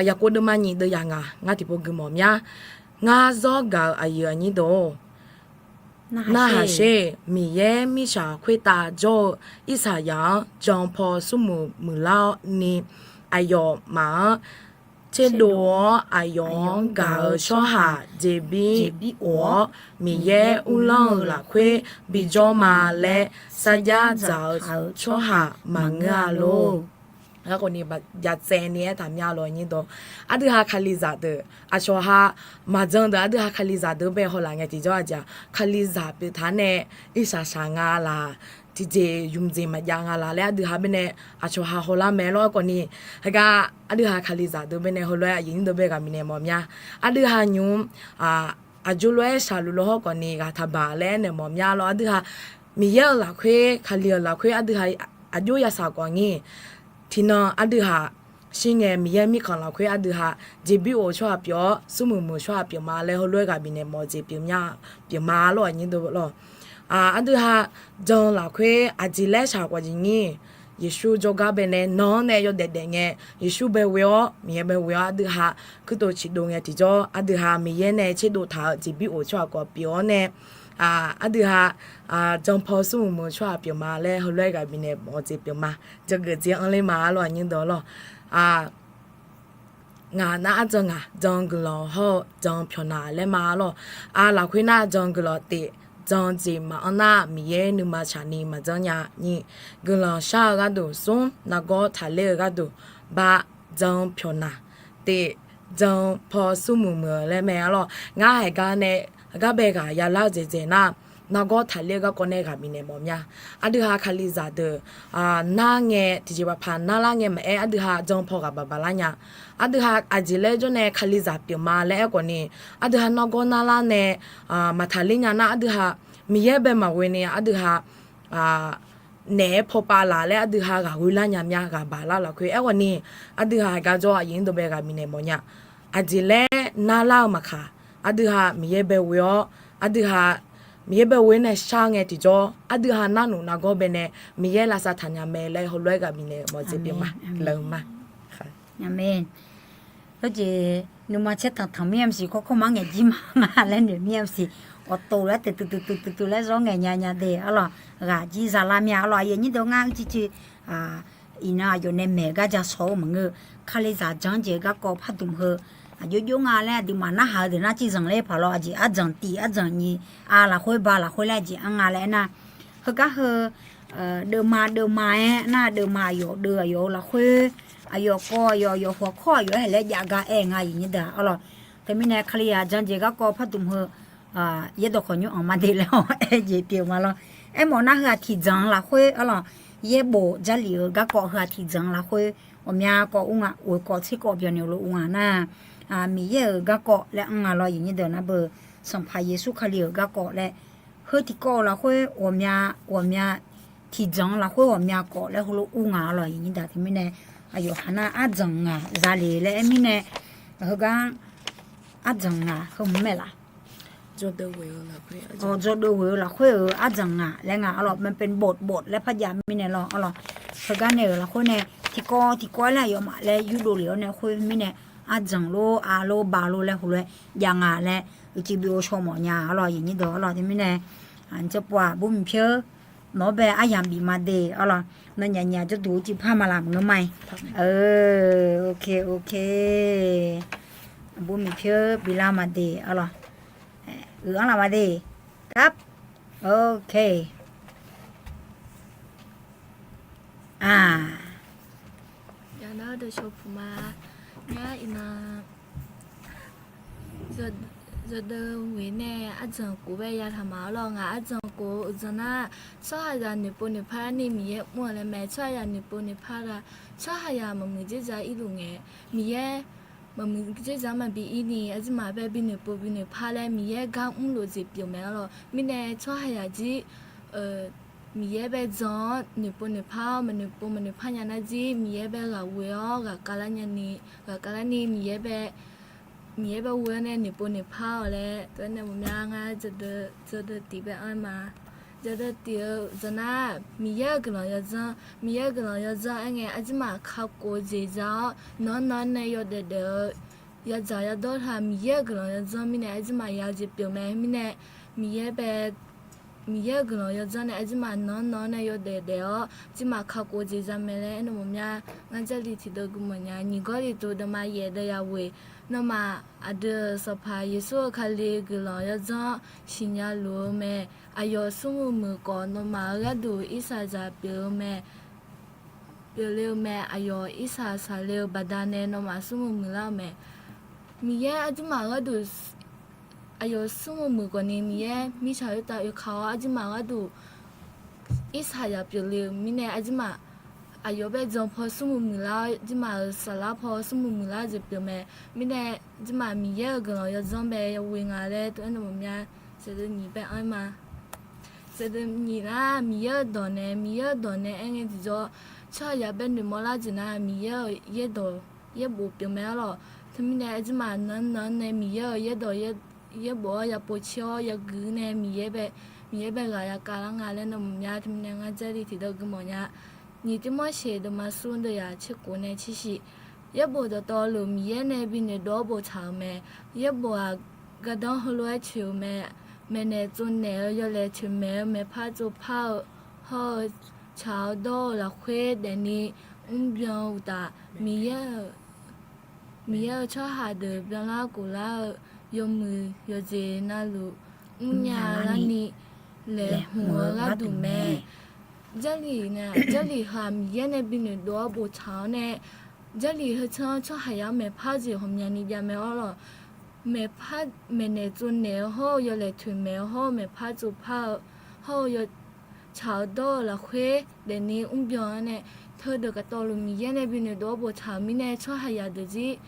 Yaqkov deuvma nyiq deuv yaq ngaq, ngar tiqpov gui mawf mya. Ngar zawr gaq-euq aqyuif aqnyir deuq-or, narhaq sher. Miqyaer mirtsaq khoertav jawr-eu Irsaqyaq-anr jan paw smrmuiq muiqlar-awr ni, aqyawfmaf-anr tserdov-awr, aqyawf-anr gaq-eu tsawrhaq jeqbir of-awr, Miqyaer uvlanr-eu lafkhoer bijawr ma laer sarjax dzaq-eu tsawrhaq maqngeur-a lor. Aerkhawf ni, byacaevni aertaq mya lawq nyir dawq. Aqdui ha Kalizaq deuq, aqcawq ha maqjan deuq, aqdui ha Kalizaq deuq bae hawlaf ngae tiqjawr aqjeq-aq, Kalizaq pyeuf taq-anr nae irsaq saq nga laq, tiqjeq yumq jeq maqjav nga laq laer aqdui ha bae nae aqcawq ha hawlar mae lawr. Aerkhawf ni, heugar aqdui ha Kalizaq deuq bae nae heulof-aer aqyuif nyir deuq bae ghaq bifnaeq mawf mya. Aqdui ha nymq aqjox lof-aer shaqluf lof hawr khawf ni ghaq taqbaq laer aernaeq mawf mya lawr. Aqdui ha Miqyaer-euq lafkhoer, Kali-euq lafkhoer aqdui ha aqjox yasaq khawf ni, tiqnan aqdui ha shir ngae Miqyaer mirkhanq lafkhoer aqdui ha jeqbir of-eu tsawrhaq pyeuf-awr, smrmuiq muiq-eu tsawrhaq pyeuf ma laer heulof-aer ghaq bifnaeq mawf-eu jeq pyeuf mya, pyeuf ma lawr nyir deuq lawr. Aqdui ha jan lafkhoer aqjeq laer shaq khawf jeq nyir, Yeqsur jawrgar bae nae nan-anr nae yawdaef daef ngae, Yeqsur bae ghoe-awr, Miqyaer bae ghoe-awr, aqdui ha kuirtov ciqdov ngae tiqjawr, aqdui ha Miqyaer nae tserdov taq-eu jeqbir of-eu tsawrhaq khawf pyeuf-awr nae, Aqdui ha jan paw smrmuiq muiq-eu tsawrhaq pyeuf ma laer heulof-aer ghaq bifnaeq mawf jeq pyeuf ma. Jangeuf jeq anr ler ma arlawr, aqnyir deuq arlawr. Ngaq nar arjan ngaq, jan guiqlanq hawr-eu jan pyawqnaq laer ma arlawr. Aq, lafkhoer nar jan guiqlanq tif, jan jeq maqanr nar Miqyaer nuima tsaqni maqjanr nya ni. Guiqlanq shar-eu gharduq smr, nargawr taqler-eu gharduq bar, jan pyawqnaq tif, jan paw smrmuiq muiq-eu laer mae arlawr. Ngar haiq gar nae gar bae ghaq yalar-eu jeq dzaeq nar, nargawr taqler-eu garkawv nae ghaq bifnaeq mawf mya. Aqdui ha Kalizaq deuq nar ngae tiqjeq paqpaq narlar ngae maqaer, aqdui ha jan paw ghaq baq baqlar nya. Aqdui ha aqjeq laer jawr nae Kalizaq pyeuf ma laer aerkhawf ni, aqdui ha nargawr narlar nae maqtaqler nya nar, aqdui ha Miqyaer bae maqghoe ni aqdui ha naeq-aer paw pav laf laer aqdui ha ghaq ghoe lar nya mya, ghaq baq lar lafkhoer. Aerkhawf ni, aqdui ha haiq gar jawr aqyuif nmr deuq bae ghaq bifnaeq mawf nya. Aqjeq laer narlar-eu maqkaq, aqdui ha Miqyaer bae ghoe-awr, aqdui ha Miqyaer bae ghoe nae shar ngae tiqjawr, aqdui ha narnuf nargawr bae nae Miqyaer lavsav taq nya mae laer heulof-aer ghaq bifnaeq mawf jeq pyeuf ma. Aqmeq. Heujeq nuima caer tanqtanq mir-a maqsiq, kawrkawr mar ngaeq jir ma nga laer noeq mir-a maqsiq. Awqtov laer tuqtuq tuqtuq tuqtuq laer zawr ngaeq nya nya de arlawr. Ghaq jir zalar mir-a arlawr. Aqyuif aqnyir deuq ngar uicuiv iqnan aqyawf nae maeq gar ja shawq-eu maqngeur. Kalizaq janr jeq garkawv pardmq heu aqjox jox nga laer aqduimaf narhaq-eu deuq nar ciqzanq ler paq lawr. Aqjeq arjanq tif arjanq nyiq a lafkhoer ba lafkhoer laer aqjeq anr nga laer aernar, heugar heu deuvma deuvma-aer nar, deuvma aqyawf deuv aqyawf-eu lafkhoer, aqyawf kawv aqyawf, aqyawf hawq kawr aqyawf-aer haeq laer jav gar aer nga aqyuif aqnyir deuq-a arlawr. Teumirnae Kalizaq janr jeq garkawv pardmq heu yaerdawq khawf nymr anq ma de laer-awr aer jeq pyeuf ma lawr. Aermawf nar heu-aq tiqdzanq lafkhoer arlawr, yaerbof Jarlif-eu garkawv heu-aq tiqdzanq lafkhoer ghawqmya kawv ur nga. Oeq kawv tser kawv byanni lof ur nga nar, Miqyaer-euq garkawv laer anr nga lawr. Aqyuif aqnyir deuq nar beu, Sanqpaq Yeqsur Kali-euq garkawv laer, heu tiqkawv-eu lafkhoer ghawqmya, ghawqmya, tiqdzanq lafkhoer ghawqmya kawv laer heulof ur nga arlawr. Aqyuif aqnyir deuq teumirnae aqyawf ha nar arjanq ngaq zale laer aer mirnae, heugar arjanq ngaq heu hmq mae laf. Jawrdeuv ghoeq-eu lafkhoer-euq arjanq ngaq laer nga arlawr. มันเป็นบท บท laer par jav mirnae lawr arlawr. Heugar nae-euq lafkhoer nae tiqkawv tiqkawv-aer laer aqyawfmaf laer yurdov lef-awr nae khoer mirnae arjanq lor, a lor, ba lor laer heulof-aer jav nga laer uicuiv bi ghovshaw mawf nya arlawr. Aqyuif aqnyir deuq arlawr teumirnae, aqcawq pov-aq bur miqpyeur nawq-anr bae aryamq bif ma de arlawr. Nawnyaf nyaf jawrduq-eu civpar ma laf maqngeur ma-i. Ok, ok. Bur miqpyeur bilar ma de arlawr. Uiq anr laf ma de. Kar. Ok. Aq, yawqnan deuq shawpuq ma. Ngar iqnan yawdeuv ghoeq nae arjanq khof bae ya taq ma arlawr. Ngaq arjanq khof-eu uqdzan nar, tsawrhaqzaq noeqpov noeqpar ni Miqyaer mr-eu laer mae. Tsawrhaqzaq noeqpov noeqpar-a, tsawrhaqzaq maqmuiq dzerdzaq irluf ngae, Miqyaer maqmuiq dzerdzaq maqbi ir ni aqduimaf bae bi noeqpov bi noeqpar laer Miqyaer gar mrluf jeq pyeuf mae arlawr. Mirnae tsawrhaqzaq jir Miqyaer bae jan-awr noeqpov noeqpar-awr, maqnoeqpov maqnoeqpar nya nar jir Miqyaer bae ghaq ghoe-awr ghaqkhav lar nyani, ghaqkhav lar ni Miqyaer bae, Miqyaer bae ghoe-awr nae noeqpov noeqpar-awq laer tov-aer nae mawf mya. Ngar jawdeuv tiq bae anr ma. Jawdeuv tiq-eu uqdzan nar, Miqyaer-euq guiqlanq yawdzanr, Miqyaer-euq guiqlanq yawdzanr aer ngae aqduimaf kakhof-eu jeq za-awr, nawq-anr nawq-anr nae yawdaef daef-eu yadzaq yadawr taq Miqyaer-euq guiqlanq yawdzanr mirnae aqduimaf ya-eu jeq pyeuf mae. Mirnae Miqyaer bae, Miqyaer-euq guiqlanq yawdzanr nae aqduimaf nawq-anr nawq-anr nae yawdaef daef-awr aqduimaf kakhof-eu jeq za mae laer aernaeq mawf mya. Ngar Jarlif tiqdeuv gui mawf nya. Nyiq Gawrliqtu deuvma yaef deuv ya ghoeq, nawmaf aqdui-euq Sanqpaq Yeqsur-euq Kali guiqlanq yawdzanr siqnya luf-eu mae. Aqyawf smrmuiq muiq khawf nawmaf-euq gharduq irsaqzaq pyeuf-eu mae. Pyeufle-eu mae. Aqyawf irsaq saqle-eu baqdanae nawmaf smrmuiq muiqlar-eu mae. Miqyaer aqduimaf gharduq, aqyawf smrmuiq muiq khawfni Miqyaer mirtsaq khoertav oeka-awr aqduimaf gharduq irsaqzaq pyeufle-eu mirnae aqduimaf aqyawf bae jan paw smrmuiq muiqlar-awr aqduimaf-euq saflar paw smrmuiq muiqlar-eu jeq pyeuf mae. Mirnae aqduimaf Miqyaer-euq guiqlanq yawdzanr bae yaghoe nga laer tov-aer nae mawf mya. Jawdeuv nyiq bae anr ma. Jawdeuv nyiq nar, Miqyaer-euq dawq nae, Miqyaer-euq dawq nae aer ngae tiqjawr, tsawrhaqzaq bae noeqmawr lar jeq nar, Miqyaer-euq yaerdawq yaerbof pyeuf mae arlawq. Teumirnae aqduimaf nan nan nae Miqyaer-euq yaerdawq yaerbof-awr yapov caer-awr yagui nae Miqyaer bae, Miqyaer bae ghaq yakav lar nga laer nae mawf mya. Teumirnae ngar Jarlif tiqdeuv gui mawf nya. Nyiq Tirmorseq deuvma smr deuv yaq tser khof nae tser shif. Yaerbof dawqtawvluf Miqyaer nae bi noeqdov-awr boftaq-euq mae. Yaerbof-aq, gardanr heulof-aer coeq-eu mae. maeqnaeq tsovnaeq-eu yawlaeq toeqmaeq-eu maeqpar tsovpar-eu hawr-eu tsaq-awr dawr-eu lafkhoer daefni mrbyan uqtaf, Miqyaer-euq Miqyaer-euq tsawrhaq deuq byanlar khof lar-eu yawmuiq yawqjeq navluf mrnya larni laeqhmq-eu gharduq mae. Jarlif nae, Jarlif heu-aq Miqyaer nae bi noeqdov-awr boftaq-awr nae, Jarlif heu tsanr-anr tsawrhaqzaq-anr maeqpar jeq ghawqmyani javmae-awr lawq. Maeqpar, maeqnaeq tsovnaeq-eu hawr-eu yawlaeq toeqmaeq-eu hawr-eu maeqpar tsovpar-eu hawr-eu tsaq-awr dawr-eu lafkhoer daefni mrbyan-awr nae, teudeuq kaqtawvluf Miqyaer nae bi noeqdov-awr boftaq-euq mirnae tsawrhaqzaq deuqjir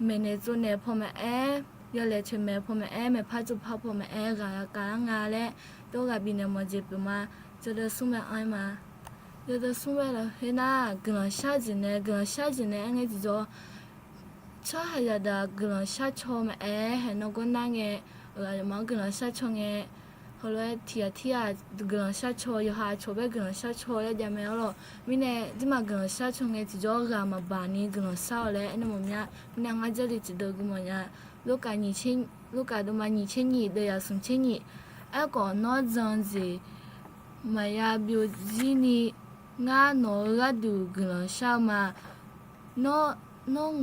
maeqnaeq tsovnaeq paw maqaer, yawlaeq toeqmaeq paw maqaer, maeqpar tsovpar paw maqaer ghaq yakav lar nga laer tov ghaq bifnaeq mawf jeq pyeuf ma. Yawdeuv smr bae anr-aer ma. Yawdeuv smr bae lafkhoer nar, guiqlanq shar jeq nae, guiqlanq shar jeq nae aer ngae tiqjawr, tsawrhaqzaq deuq-aq guiqlanq shar caw maqaer, haeq nargawr nar ngae, aqyawfmaf-anr guiqlanq shar caw ngae, heulof-aer tiq ghaq tirghaq guiqlanq shar caw, yawqha cawq bae guiqlanq shar caw laer javmae-awr lawq. Mirnae jirmaf guiqlanq shar caw ngae tiqjawr ghaq maqbaq ni guiqlanq shar-awq laer aernaeq mawf mya. Mirnae ngar Jarlif tiqdeuv gui mawf nya. Lurkaf deuv ma nyiq tser nyiq deuv yaf smq tser nyiq. Aerkhawf nawr jan jeq maqya byovzir ni ngar nawq-eu gharduq guiqlanq shar-eu ma. Nawr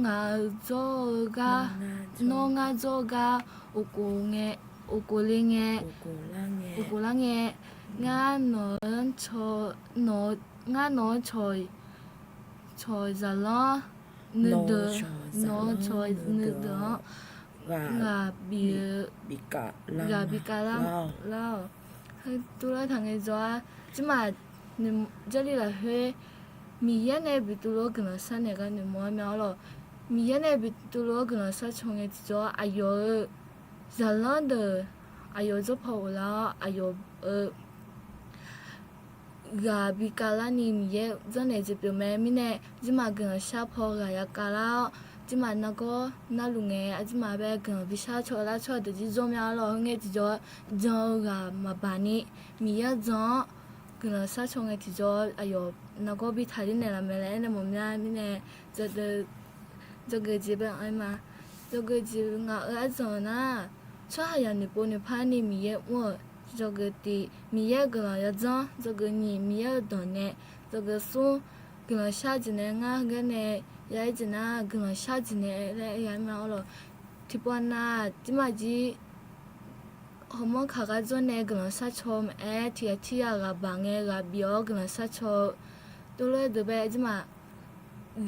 ngaq-eu jawr-eu gar, nawr ngar jawr-eu gar, uqkhof le ngae, uqkhof lar ngae, ngar nawq-anr, ngar nawq-anr cawq, cawq zaqlanr nuideuq, nawq-anr cawq nuideuq-anr ghaq bi, ghaq bi kavlar lar-awq. Heu tuvlar taq ngae jawr-ar. Jirmaf Jarlif lafkhoer Miqyaer nae bi tuvluf-awr guiqlanq shar naeq gar noeqmawr-aer mya-awr lawq. Miqyaer nae bi tuvluf-awr guiqlanq shar caw ngae tiqjawr aqyawf-euq zaqlanr deuq aqyawf jawrpaw ghoflar-awr aqyawf-euq ghaq bi kavlar ni Miqyaer janrnaeq jeq pyeuf mae. Mirnae jirmaf guiqlanq shar paw ghaq yakav lar-awr, jirmaf nargawr narluf ngae, aqjirmaf bae guiqlanq bi shar caw lar tsawrhaq deuq jir jawr mya-awr lawq. Heu ngae tiqjawr jan-eu ghaq maqbaq ni Miqyaer-anr jan-awr guiqlanq shar caw ngae tiqjawr aqyawf nargawr bi taqler naeqlaf mae laer aernaeq mawf mya. Mirnae dzawgeuf jeq bae anr-aer ma. Dzawgeuf jeq ngaq-euq aryamq nar, tsawrhaqzaq noeqpov noeqpar ni Miqyaer mr-euq dzawgeuf tiq, Miqyaer-euq guiqlanq yawdzanr, dzawgeuf nyiq, Miqyaer-euq dawq nae, dzawgeuf smr, guiqlanq shar jeq nae ngar heugar nae ya-aer jeq nar, guiqlanq shar jeq nae laer ya-aer ma-awr lawq. Tiqpavnav-aq, jirmaf jir hawmanr kaq gar jawr nae guiqlanq shar caw maqaer, tiq ghaq tirghaq ghaq baq ngae ghaq bif-awr guiqlanq shar caw-eu tuvlof-aer deuq bae jirmaf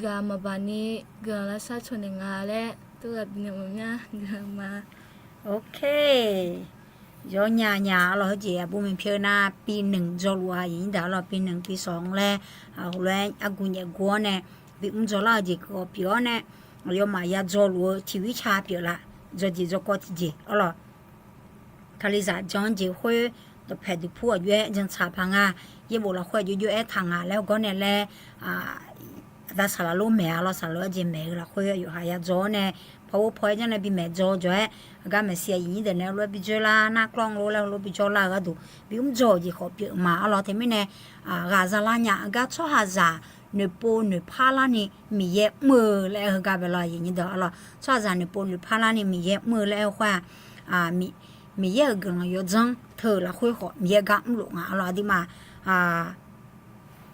ghaq maqbaq ni guiqlanq lavshar caw naeq nga laer tov ghaq bifnaeq mawf mya. Guiqlanq ma. Ok. Yawnyaf nyaf-awr lawq, heujeq aqbur miqpyeuf nar ปีหนึ่ง jawrluf-a aqyuif nyir deuq-awr lawq, ปีหนึ่ง ปีสอง laer heulof-aer argu nyaef guv-awr nae bi mr dzaw lar-eu jeq keuv-awr pyeuf-awr nae, aqyawfmaf ya dzaw luf-eu tiq wir ca pyeuf laf, dzaw jeq dzaw kawv tiqjeq-awr lawq. Kalizaq jan-anr jeq khoer dawqpae duqpur aqjox-aer jantsaq paq nga. Yaerbof lafkhoer aqjox jox-aer taq ngaq laer heugar nae laer, aqda saqlaq lor maeq-a lawr, saqlaq-aer jeq maeq-eu lafkhoer yawqha ya dzaw-awr nae, paw or paw-aer janr nae bi maeq dzaw jawr-aer, aqgar maeqshi aqyuif nyir deuq nae lof-aer bi dzoerlar nar, กล้อง lor laer heulof bi jawrlar-eu gharduq bi mr dzaw-eu jeq khawf pyeuf ma-awr lawq. Teumirnae ghaq zalar nya-eu gar tsawrhaqzaq noeqpov noeqpar larni Miqyaer mr-eu laer heugar bae lawr aqyuif nyir deuq-awr lawq. Tsawrhaqzaq noeqpov noeqpar larni Miqyaer mr-eu laer heugar-aq, Miqyaer-euq guiqlanq yawdzanr teu-eu lafkhoer khawf Miqyaer gar mrluf nga-awr lawq. Aqduimaf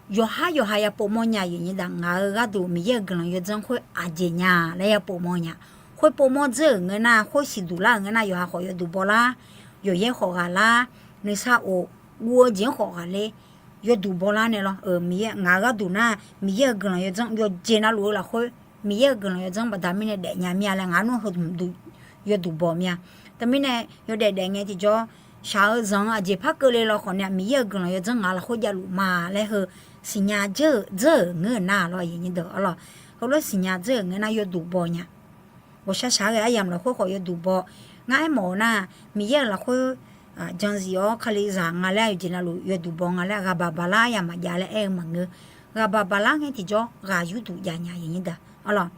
yawqhar yawqha ya povmawr nya aqyuif nyir deuq, ngaq-euq gharduq Miqyaer-euq guiqlanq yawdzanr khoer aqjeq nya laer ya povmawr nya. Khoer povmawr dzeur-euq ngeur nar, khoer siqduq lar-euq ngeur nar, yawqha khawf yawduq baw lar, yawqyaer khawf ghaq lar, nuisar of, guv-eu jeq-anr khawf ghaqler, yawduq baw lar nae lawr. Miqyaer ngaq-euq gharduq nar, Miqyaer-euq guiqlanq yawdzanr yawqjeq navluf-eu lafkhoer, Miqyaer-euq guiqlanq yawdzanr baqda mirnae daefnya mir-a laer ngaq nmr heu duq yawduq baw mir-a. Teumirnae yawdaef daef ngae tiqjawr, shaq-eu zanq-eu aqjeq par keuvle law khawf nae, Miqyaer-euq guiqlanq yawdzanr ngaq lafkhoer javluf ma laer heu siqnya dzeur-euq ngeur-euq nar-a lawr aqyuif nyir deuq-awr lawq. Heulof siqnya dzeur-euq ngeur nar yawduq baw nya. Ghawqshaq shaq-aer ghae aryamq lafkhoer khawf yawduq baw. Ngar aermawf-eu nar, Miqyaer-euq lafkhoer jan zif-awr Kalizaq nga laer aqyuif jeq navluf yawduq baw nga laer ghaqbaq baqlar aryamq maqjav laer aer-eu maqngeur. Ghaqbaq baqlar ngae tiqjawr ghaq yurduq jav nya aqyuif nyir deuq-awr lawq.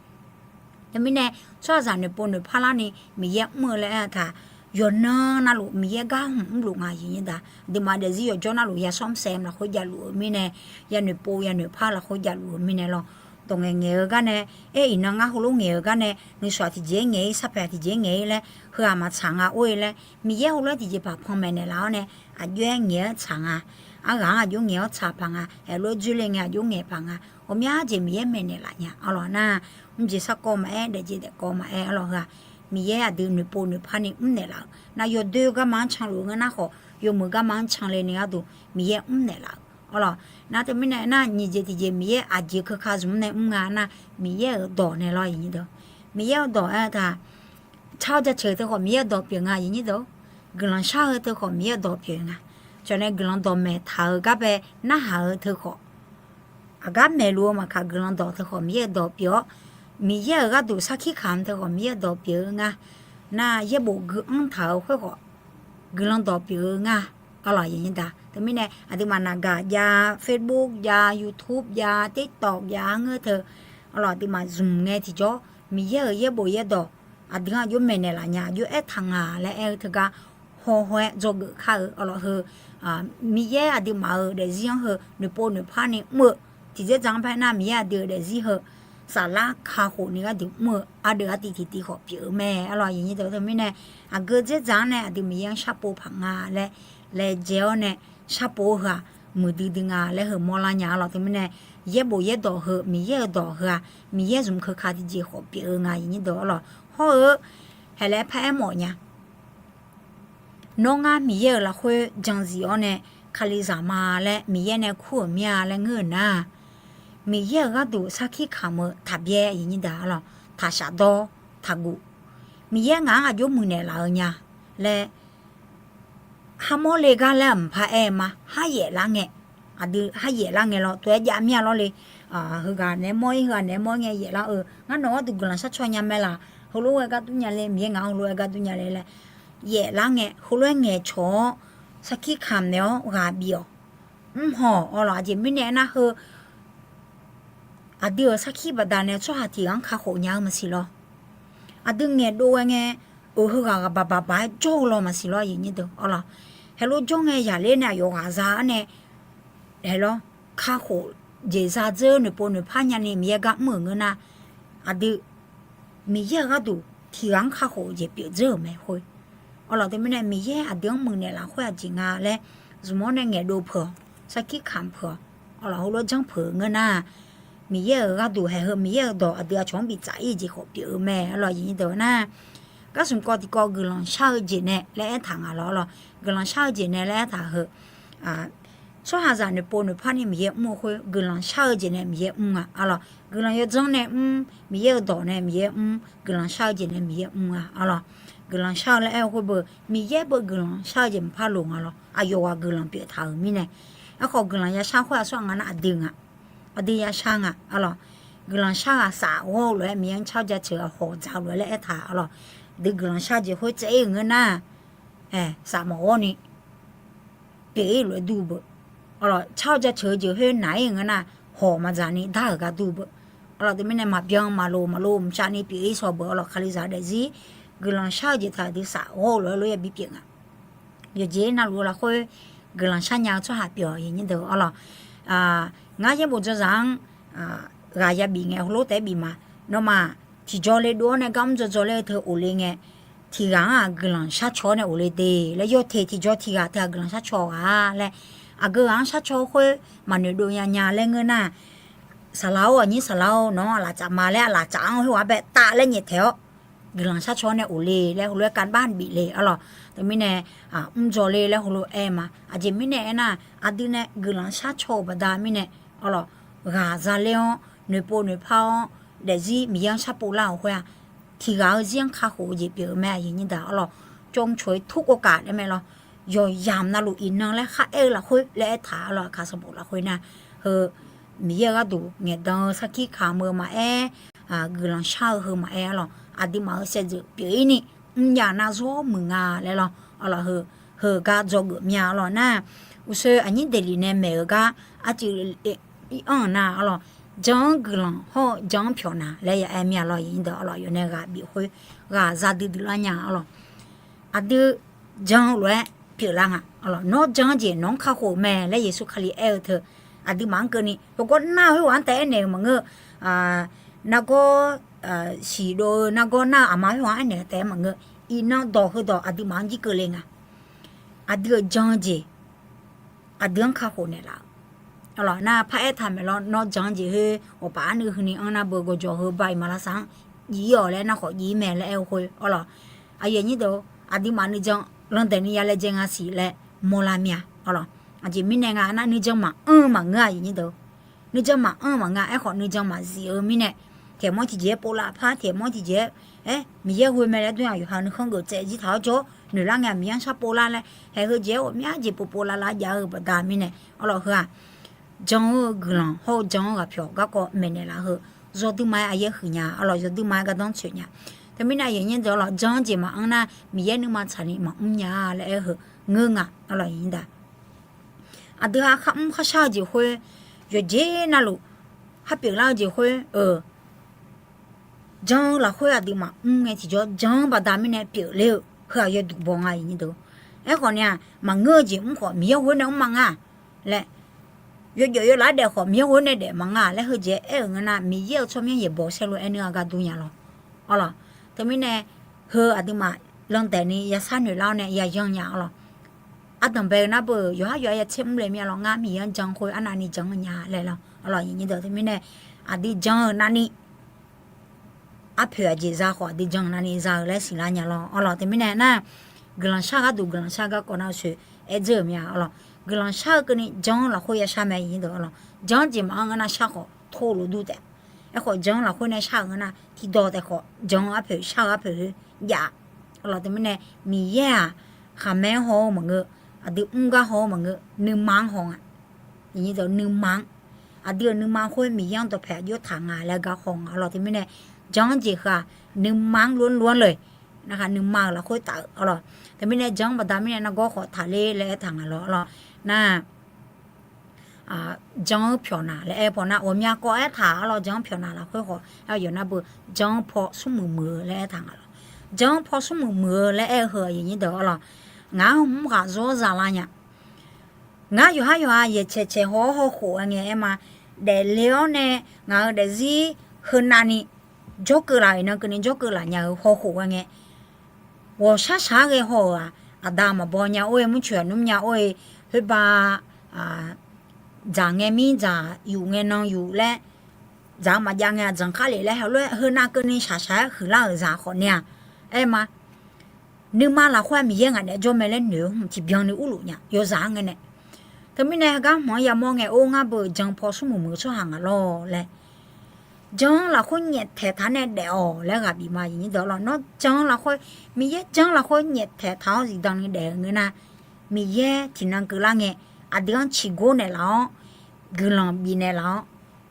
Teumirnae tsawrhaqzaq noeqpov noeqpar larni Miqyaer mr-eu laer aer-eu taq, yawqnan navluf Miqyaer gar hmq mrluf nga aqyuif nyir deuq. Aqduimaf daefzir yawqjawr navluf ya sawr mr saef lafkhoer javluf-eu mirnae, ya noeqpov ya noeqpar lafkhoer javluf-eu mirnae lawr. dawq ngaeqngaeq-eu gar nae, aer iqnan ngar heulof ngaeq-eu gar nae, nuishuq-aq tiqjeq-aer ngaeq-ir, sarpaq tiqjeq-aer ngaeq-ir laer, heu-aq maqtsaq nga or-e laer, Miqyaer heulof-aer tiqjeqpaq panmaeq naeqlaf-awr nae, aqjox-aer ngaeq-aer tsaq nga. Arghaq-anr aqjox ngaeq-awr tsaq paq nga. Aerlof-aer dzoerle ngae aqjox ngaeq paq nga. Ghawqmya jeq Miqyaer maeqnaeq laf nya arlawq nar, mrjeq sarkawv maqaer, daefjeq daefkawv maqaer arlawq heu-aq, Miqyaer aqdui noeqpov noeqpar ni mrnaeq laf-euq nar, yawdoer garma-anr canluf-eu ngeur nar khawf, yawmuiq garma-anr canle ni gharduq Miqyaer mrnaeq laf-euq arlawq. Nar teumirnae nar, nyiq jeq tiqjeq Miqyaer aqjeq keuka zmq mr nae mr nga nar, Miqyaer-euq dawq nae lawr. Miqyaer-euq dawq aer-eu taq, tsar-eu jaceuq teu khawf Miqyaer-euq dawq pyeuf nga. Guiqlanq shar-eu teu khawf Miqyaer-euq dawq pyeuf nga. Cawq nae guiqlanq dawqmaeq taq-eu gar bae narhaq-eu teu khawf, aqgar maeqluf-eu maqkaq guiqlanq dawq teu khawf Miqyaer-euq dawq pyeuf-awr, Miqyaer-euq gharduq sarkir kamq teu khawf Miqyaer-euq dawq pyeuf-eu nga. Nar yaerbof gui-anr taq-eu khoer khawf, guiqlanq dawq pyeuf-eu nga. Arlawq, teumirnae aqduimaf naqgaq jav, Facebook jav, YouTube jav, TikTok jav ngeur teu, arlawq, aqduimaf zmq ngae tiqjawr Miqyaer-euq yaerbof yaerdawq aqdui-anr aqjox maeqnaeq laf nya, aqjox aertaq nga laer aer-eu teugar, hawhaw-aer dzawgeuf kar-eu arlawq heu, Miqyaer aqduimaf-euq daefzir-anr heu noeqpov noeqpar ni mr-eu, tiqdzer dzaq-anr paer nar Miqyaer aqdui-euq daefzir heu saflar kakhof ni gharduq mr-eu ardeuv artiv tiqtiv khawf pyeuf-eu mae. Arlawq, teumirnae aqgeu dzerdzaq-anr nae aqdui Miqyaer-anr sharpov paq nga laer laejae-awr nae, sharpov-eu heu-aq muiqdui dui nga laer heu mawrlar nya. Arlawq, teumirnae yaerbof yaerdawq heu Miqyaer-euq dawq heu-aq, Miqyaer zmq keuka tiqjeq khawf pyeuf-eu nga. Arlawq, hawr-eu haelaer paraer mawf nya. Nawr ngar Miqyaer-euq lafkhoer jan zif-awr nae Kalizaq ma laer Miqyaer nae kur-euq mir-a laer ngeur-euq nar, Miqyaer-euq gharduq sarkir kamq-eu taqbyaer, arlawq, taqshaf dawr, taqguv, Miqyaer ngaq-anr aqjox muiqnaeq laf-eu nya laer, harmawr le gar laer-aq mqpar aer-eu ma. Haryaef lar ngae, aqdui haryaef lar ngae lawr, tov-aer jav mir-a lawr le. Heughaq naeq-aer mawr-ir, heughaq naeq-aer mawr-ir ngae yaef lar-eu, ngar nawq-anr duq guiqlanq sharcaw nya mae laf, heulof-aer gar dur nya le, Miqyaer ngaq-anr heulof-aer gar dur nya le laer yaef lar ngae, heulof-aer ngaeqcawq-awr sarkir kamq naeq-awr ghaq bif-awq. Mr haw-awq. Arlawq, aqjeq mirnae aernar heu aqdui-euq sarkir baqdanae tsawrhaq tiq ghaq-anr kakhof nya-eu maqsiq lawr. Aqdui ngaeqdov ghae ngae, oeq heughaq ghaq baq baq baq-aer jawr-eu lawr maqsiq lawr. Arlawq, heulof jawr ngae yaqler nae aqyawf ghaq za-awr nae, haelawr, kakhof jeq za dzeur noeqpov noeqpar nyani Miqyaer gar mr-euq ngeur nar, aqdui Miqyaer-euq gharduq tiq ghaq-anr kakhof-eu jeq pyeuf dzeur-euq mae khoer. Arlawq, teumirnae Miqyaer aqdui-anr muiqnaeq lafkhoer aqjeq nga laer, zmq-awr nae ngaeqdov peuq-awq, sarkir kamq peuq-awq. Arlawq, heulof-aer janr peuq-eu ngeur nar, Miqyaer-euq gharduq haeq heu Miqyaer-euq dawq aqdui aqcawq-anr biftsaf-ir jeq khawf pyeuf-eu mae. Arlawq, nar, gar smq kawv tiqkawv guiqlanq shar-eu jeq nae laer aertaq nga lawr. Arlawq, guiqlanq shar-eu jeq nae laer aertaq heu tsawrhaqzaq noeqpov noeqpar ni Miqyaer mr-eu khoer guiqlanq shar-eu jeq nae Miqyaer mr nga. Arlawq, guiqlanq yawdzanr nae mr, Miqyaer-euq dawq nae Miqyaer mr, guiqlanq shar-eu jeq nae Miqyaer mr nga. Arlawq, guiqlanq shar-eu laer aer-eu khoer beu Miqyaer beu guiqlanq shar-eu jeq maqpar loq nga lawr. Aqyawf ghaq guiqlanq pyeuf taq-euq mirnae, aerkhawf guiqlanq yashar khoer-aq tsawrhaq nga nar aqdui nga, aqdui yashar nga. Arlawq, guiqlanq shar ghaq saf ghawr-eu lof-aer Miqyaer-anr car-eu jaceuq-aq hawq dzaq-eu lof-aer laer aertaq. Arlawq, aqdui guiqlanq shar-eu jeq khoer tsaev-ir-euq ngeur nar, saf maqghawr ni pyeuf-ir lof-aer dur-eu beu. Arlawq, car-eu jaceuq-eu jeq khoer naq-ir-euq ngeur nar, hawq maqdzaq ni dar-euq gar dur-eu beu. Arlawq, teumirnae maqbyan maqloq maqloq mqshav ni pyeuf-ir shaw beu. Arlawq, Kalizaq daefzir guiqlanq shar-eu jeq taq aqdui saf ghawr-eu lof-aer lof-aer bipyeuf nga. Yawqjeq navluf lafkhoer guiqlanq shar nya-eu tsawrhaq pyeuf-awq. Arlawq, ngar yaerbof dzawzaq-anr ghaq yabif ngae heulof taef-aer bif ma. Nawmaf tiqjaw le dov-awr nae gar mr dzaw dzaw ler-eu teu of le ngae, tiq ghaq-anr-aq guiqlanq shar caw-awr nae of le de laer, yawteq tiqjaw tiq ghaq teu-aq guiqlanq shar caw ghaq laer, aqgeu ghaq-anr shar caw khoer maqnoeq dov nya nya laer ngeur nar, saqlaq-or, aqnyir saqlaq-or, nawq-anr aqlaf tsaf ma laer aqlaf tsaf-anr khoerghaq bae taf laer nyaeftaeq-awr guiqlanq shar caw-awr nae of le laer heulof-aer kavbar bif le. Arlawq, teumirnae mr dzaw le laer heulof-aer ma. Aqjeq mirnae aernar, aqdui nae guiqlanq shar caw-euq baqda mirnae, arlawq, ghaq za ler-awr noeqpov noeqpar-awr daefzir Miqyaer-anr sharpov lar-euq khoer-aq, tiq ghaq-eu zir-anr kakhof-eu jeq pyeuf-eu mae. Aqyuif nyir daq, arlawq, จงฉวยทุกโอกาส laer mae lawr. Yawqyamq navluf iqnan laer kharaer-eu lafkhoer laer aertaq. Arlawq, aqkaq sanqbof lafkhoer nar, heu Miqyaer-euq gharduq ngaeqdan-eu sarkir kamq-eu maqaer, guiqlanq shar-eu heu maqaer, arlawq, aqduimaf-euq saevdzeuf pyeuf-ir ni mrnya nar zawr muiq nga laer lawr. Arlawq, heu, heu gar dzawgeuf mya. Arlawq nar, uqshoe aqnyir daeqlif nae maeq-eu gar arcuiv ir-anr nar, arlawq, jan-anr guiqlanq hawr-eu jan-anr pyawq na laer ya aer mya. Arlawq, yawqnae ghaq bif khoer ghaq za duidui lar nya. Arlawq, aqdui jan-eu lof-aer pyeuflar nga. Nawr jan-eu jeq nawq-anr kakhof-eu mae laer Yeqsur Kali aer-eu teu, Aqduimaf-anr keuvni yawgawr nar-eu khoerghaq-anr taef aernaeq-euq maqngeur-eu. Nargawr siqdov-eu nargawr nar-eu aqma khoerghaq-anr aernaeq-eu taef-aer maqngeur. Iqnan dawq heudawq aqduimaf-anr jir keuvle nga. Aqdui-euq jan-eu jeq aqdui-anr kakhof naeqlaf-eu. Nar paraer taq maeq lawr, nawr jan-eu jeq khoer ghawqpaf arnuiv huini anr nar beu gawqjawq heu ba iqmaq lavsav-anr jiv-ir-awq laer nar khawf jiv-ir mae laer aer-eu khoer arlawq. Aqyuif aqnyir deuq, aqduimaf nuijan landaeq ni ya laejae nga siq laer mawrlar mir-a arlawq. Aqjeq mirnae nga nar nuijan maqanr-eu maqngeur-a aqyuif aqnyir deuq. Nuijan maqanr-eu maqngeur-a. Aerkhawf nuijan maqzif-eu mirnae, tiqmawr tiqjeq-aer povlav par tiqmawr tiqjeq-aer, aer Miqyaer ghoe mae laer dur-aq yawqha nuikhanr geuf tsaev jir taq-awr jawr noeqlar ngae Miqyaer-anr shar povlar laer haeq heu jeq-aer ghawqmya jeq povpov lavlav jav-eu baqda mirnae arlawq heu-aq, jan-eu guiqlanq hawr-eu jan-eu ghaqpyawq garkawv maeqnaeq laf heu, yawduima-aer aqyaer huiq nya arlawq, yawduima-aer gardanr tsoeq nya. Teumirnae aqyuif aqnyir deuq arlawq, jan-eu jeq maqanr nar Miqyaer nuima tsaqni maqmr nya laer aer-eu heu ngeur nga arlawq. Aqdui-aq kharmr kharshar-eu jeq khoer, yawqjeq navluf khar pyeuflar-eu jeq khoer-eu, jan-eu lafkhoer aqduimaf mr ngae tiqjawr jan-eu baqda mirnae pyeufler-eu heu-aq yawduq baw nga aqyuif aqnyir deuq. Aerkhawf ni-aq maqngeur-eu jeq mr khawf Miqyaer ghoe nae mr ma nga laer, yawjawf yawlaf-aer daef khawf Miqyaer ghoe nae daef ma nga laer heujeq aer-euq ngeur nar Miqyaer-euq tsawrmyanr yaeqbawq saerlu-aer nuir-a gar dur nya lawr arlawq. Teumirnae heu aqduimaf landaeq ni yashar noeqlar-awr nae yayan nya arlawq. Ardanq bae-eu nar beu yawqhar yawqha ya tser mr le mir-a lawr, ngar Miqyaer-anr jan khoer arnavni jan-eu nya laer lawr arlawq. Teumirnae aqdui jan-eu navni arpoeq aqjeq za khawf aqdui jan-eu navni za-eu laer siqlar nya lawr arlawq. Teumirnae nar guiqlanq shar gharduq guiqlanq shar garkawv nar-eu soeq aer dzeur-euq mir-a arlawq. Guiqlanq shar-eu keuvni jan-eu lafkhoer ya shar mae aqyuif aqnyir deuq arlawq. Jan-eu jeq maqanr ngeur nar shar khawf tov lof dur taef. Aerkhawf jan-eu lafkhoer nae shar-euq ngeur nar tiqdawq taef khawf jan-eu arpoeq shar-eu arpoeq jav-a arlawq. Teumirnae Miqyaer-aq khaqmae-anr haw-eu maqngeur, aqdui mr gar haw-eu maqngeur, nuima-anr haw nga. Nuima-anr, aqdui-euq nuima khoer Miqyaer-anr dawqpae aqjox taq nga laer gar haw nga arlawq. Teumirnae jan-anr jeq heu-aq nuima-anr lof-anr lof-anr le, narhaq nuima-euq lafkhoer taf-eu arlawq. Teumirnae jan-anr baqda mirnae nargawr khawf taqler laer aertaq nga lawr arlawq. Nar jan-anr pyawq naq laer aer paw nar ghawqmya kawv aertaq arlawq. Jan-anr pyawq naq lafkhoer khawf aer-eu yawf nar beu jan-anr paw smrmuiq muiq-eu laer aertaq nga lawr. Jan-anr paw smrmuiq muiq-eu laer aer-eu heu aqyuif aqnyir deuq arlawq, ngaq-anr mr ghaq zawr zalar nya. Ngar yawqhar yawqha yaeqcaeq caeq haw-awr hawkhof-a ngae aer ma. Daefle-awr nae ngaq-euq daefzir heunavni jawrkeuv laf iqnan keuvni jawrkeuv laf nya-eu hawkhof-a ngae, ghawqshar shaq-aer ghae haw-euq-aq, aqda maqbaw nya or-e, murcoeq aqnmr nya or-e, khoerba dzaq ngae mir dzaq, yuf ngae nan yuf laer, dzaq-eu maqjav ngae aqdzanq khar lef laer, heulof-aer heunav keuvni shaq shaq-aer huiqlar-euq zaq khawf nae-aq, aer ma. Nuima lafkhoer-aq Miqyaer ngaq naeq-aer jawr mae laer noeq-eu hmq tiqbyan ni urluf nya yawzaq-anr ngae nae. Teumirnae heugar hmq-anr yamawr ngae or ngar beu jan paw smrmuiq muiq-eu tsawrhaq ngaq lawr laer, jan-anr lafkhoer nyaeftaeq taq-awr nae daef-awq laer ghaq bif ma aqyuif aqnyir deuq arlawq. Nawr jan-anr lafkhoer, Miqyaer jan-anr lafkhoer nyaeftaeq taq-awr zifdan ni daef-eu ngeur nar, Miqyaer tiqnan keuvlar ngae aqdui-anr ciqgor naeqlaf-awr, guiqlanq bifnaeq laf-awr,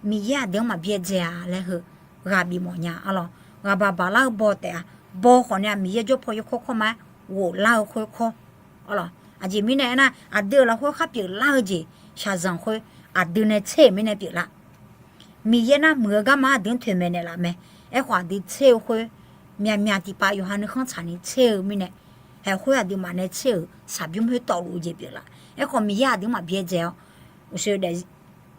Miqyaer aqdui-anr maqbyaerdzae-a laer heu ghaq bif mawf nya arlawq. Ghaqbaq baqlar-eu baw taef-a. Baw khawf nae-aq Miqyaer jawr paw yawkawr kawr ma-aer ghoflar-eu khoerkawr arlawq. Aqjeq mirnae aernar, aqdui-euq lafkhoer khar pyeuflar-eu jeq shaqzanq khoer aqdui nae tser-euq mirnae pyeuflar. Miqyaer nar muiq-eu garma aqdui-anr toeqmaeq naeqlaf mae. Aerkhawf aqdui tser-eu khoer, myavmyav tiqpav yawqha nuikhanr tsaqni tser-eu mirnae, haeq khoer aqduimaf nae tser-euq saqbymr khoer tawvluf-eu jeq pyeuflar. Aerkhawf Miqyaer aqdui-anr maqbyaerdzae-awr, uqshoe daef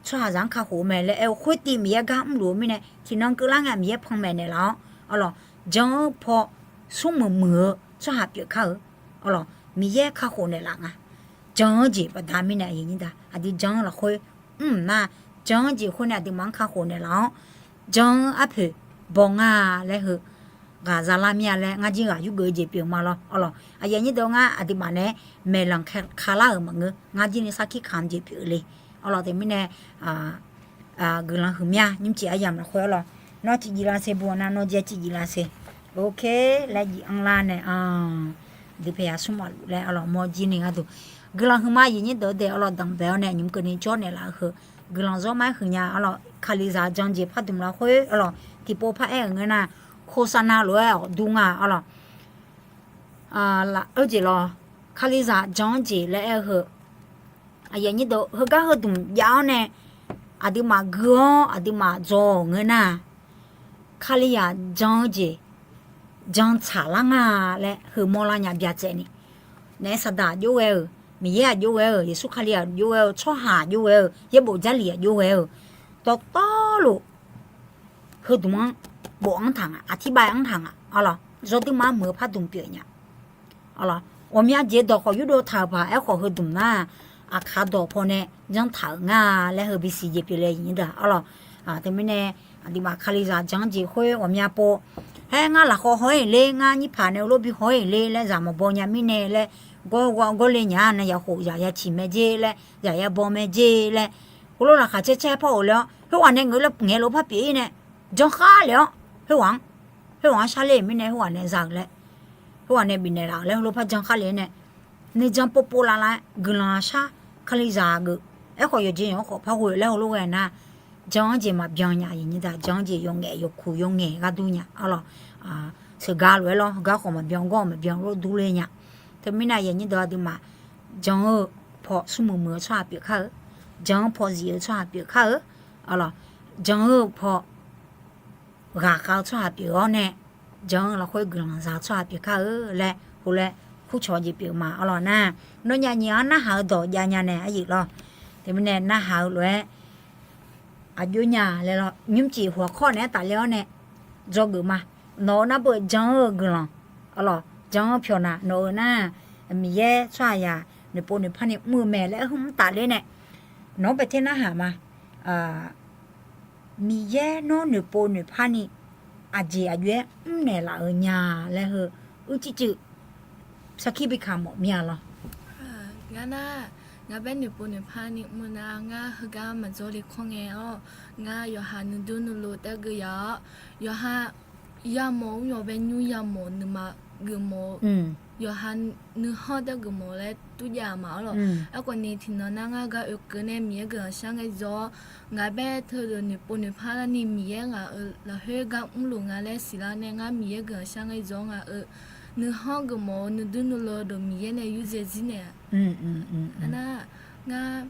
tsawrhaqzaq-anr kakhof-eu mae laer aer-eu khoertiv Miqyaer gar mrluf-eu mirnae, tiqnan keuvlar ngae Miqyaer panmaeq naeqlaf-awr arlawq, jan-anr paw smrmuiq muiq-eu tsawrhaq pyeuf kar-eu arlawq, Miqyaer kakhof naeqlaf nga. Jan-anr jeq baqda mirnae aqyuif aqnyir deuq, aqdui jan-anr lafkhoer mr nar, jan-anr jeq khoer nae aqduimaf-anr kakhof naeqlaf-awr, jan-anr arpoeq baw ngar laer heu ghaq zalar mir-a laer ngar jir ghaq yurgeuf-eu jeq pyeuf ma lawr arlawq. Aqyuif aqnyir deuq ngar aqduimaf nae maeqlanq kalar-euq maqngeur, ngar jir ni sarkir kamq jeq pyeuf le arlawq. Teumirnae guiqlanq huiqmya nymrcif aryamq lafkhoer arlawq, nawr ciqjiv lavser bu-a nar nawr jir-aer ciqjiv lavser. Oke, laer jif anrlar nae, aqdui paeqya smr maqluf laer arlawq mawr jir ni gharduq guiqlanq huiqma aqyuif aqnyir deuq-eu dae arlawq danqbae-awr nae nymq keuvni jawr naeqlaf-eu heu guiqlanq zawr ma-aer huiqnya arlawq. Kalizaq jan jeq pardmq lafkhoer arlawq tiqpov paraer-euq ngeur nar, โฆษณา lof-aer awq dur nga arlawq. Lafkhoer jeq lawq, Kalizaq jan-anr jeq laer aer-eu heu aqyuif aqnyir deuq heugar heudmq jav-awr nae aqduimaf gui-awr aqduimaf dzaw-euq ngeur nar, Kalizaq jan-eu jeq jan tsaqlar nga laer heu mawrlar nya byacaevni. Naef saqdaq jov ghae-euq Miqyaer aqjox ghae-euq, Yeqsur Kali aqjox ghae-euq, tsawrhaq aqjox ghae-euq, yaerbof Jarlif aqjox ghae-euq, dawqtawvluf heudmq-anr bof-anr taq nga, aqtirbav-anr taq nga. Arlawq, zawrduirma-anr muiq-eu pardmq pyeuf nya. Arlawq, ghawqmya jeq dawq khawf yurdov taq-euq paq, aerkhawf heudmq nar, aqkaq dawq pawnae janr taq-euq nga laer heu bisiq jeq pyeuf le nyirdeuq. Arlawq, teumirnae aqduimaf Kalizaq jan-anr jeq khoer ghawqmya pov. Haer ngar lafkhawv haw-ir ler, ngar nyirpaq nae ulof bi haw-ir ler laer zaq maqbaw nya mirnae laer, gawr gawr gawr le nya-a nae, yaqkhof zaq yaciq mae jer laer, zaq yabaw mae jer laer, heulof laqkhaq caer caer par of le-awr, khoerghaq nae ngaeq lof par pyeuf-ir nae, janr khar le-awr, khoerghaq-anr, khoerghaq-anr sharler-euq mirnae khoerghaq nae za-euq laer, khoerghaq nae bifnaeq laf-euq laer heulof par janr khar le nae, nuijan povpov lavlav-aer guiqlanq aqshar Kalizaq geuf. Aerkhawf yawqjeq yawq-anr khawf par ghoe laer heulof ghae nar, jan-anr jeq maqbyan nya, jan-anr jeq yawqngaef yawqkuq yawqngaeq ghardur nya. Arlawq, sheuqgaq lof-aer lawr, gar khawf maqbyan, gawr maqbyan lof durler nya. Teumirnae aqnyir deuq aqduimaf, jan-eu paw smrmuiq muiq-eu tsawrhaq pyeuf kar-eu, jan-eu paw zif-eu tsawrhaq pyeuf kar-eu, arlawq, jan-eu paw ghaqkhav-eu tsawrhaq pyeuf-awr nae, jan-eu lafkhoer guiqlanq za-eu tsawrhaq pyeuf kar-eu laer, heulof-aer kurcawq jeq pyeuf ma. Arlawq nar, nawnyaf nyiq-anr narhaq-eu dawq jav nya nae aryuif lawr. Teumirnae narhaq-eu lof-aer aqjox nya laer lawr, nymrcif hawq kawr naeq-aer tafler-awr nae dzawgeuf ma. Nawq-euq nar beu jan-eu guiqlanq, arlawq, jan-eu pyawq naq nawq-euq nar, Miqyaer tsawrhaqzaq noeqpov noeqparni mr-eu mae laer heu mr tafler nae, nawq-anr baeter narhaq ma. Miqyaer nawr noeqpov noeqparni aqjeq aqjox-aer mrnaeq laf-eu nya laer heu uicuiv cuiv sarkir bikaq mawf mir-a lawr. Ngar nar, ngar bae noeqpov noeqparni mr nar, ngar heugar maqdzawr le kawr ngae-awr, ngar yawqha nuidur nuilov taef-aer geuv yaf-awr, yawqha yamawf-eu yawq bae nymr yamawf nuima geufmawf-eu, yawqha nuikhanr taef-aer geufmawf laer turjav ma-awr lawq. Aerkhawf ni tiqnan nar ngar gar oekeuv nae Miqyaer guiqlanq shar ngae jawr-awr, ngaq bae teudeuq noeqpov noeqpar larni Miqyaer ngaq-euq lafkhoer gar mrluf nga laer siqlar nae ngar Miqyaer guiqlanq shar ngae jawr-awr ngaq-euq nuikhanr geufmawf-eu nuidur nuilov deuq Miqyaer nae yurdzae zir naeq-a. Arnar, ngar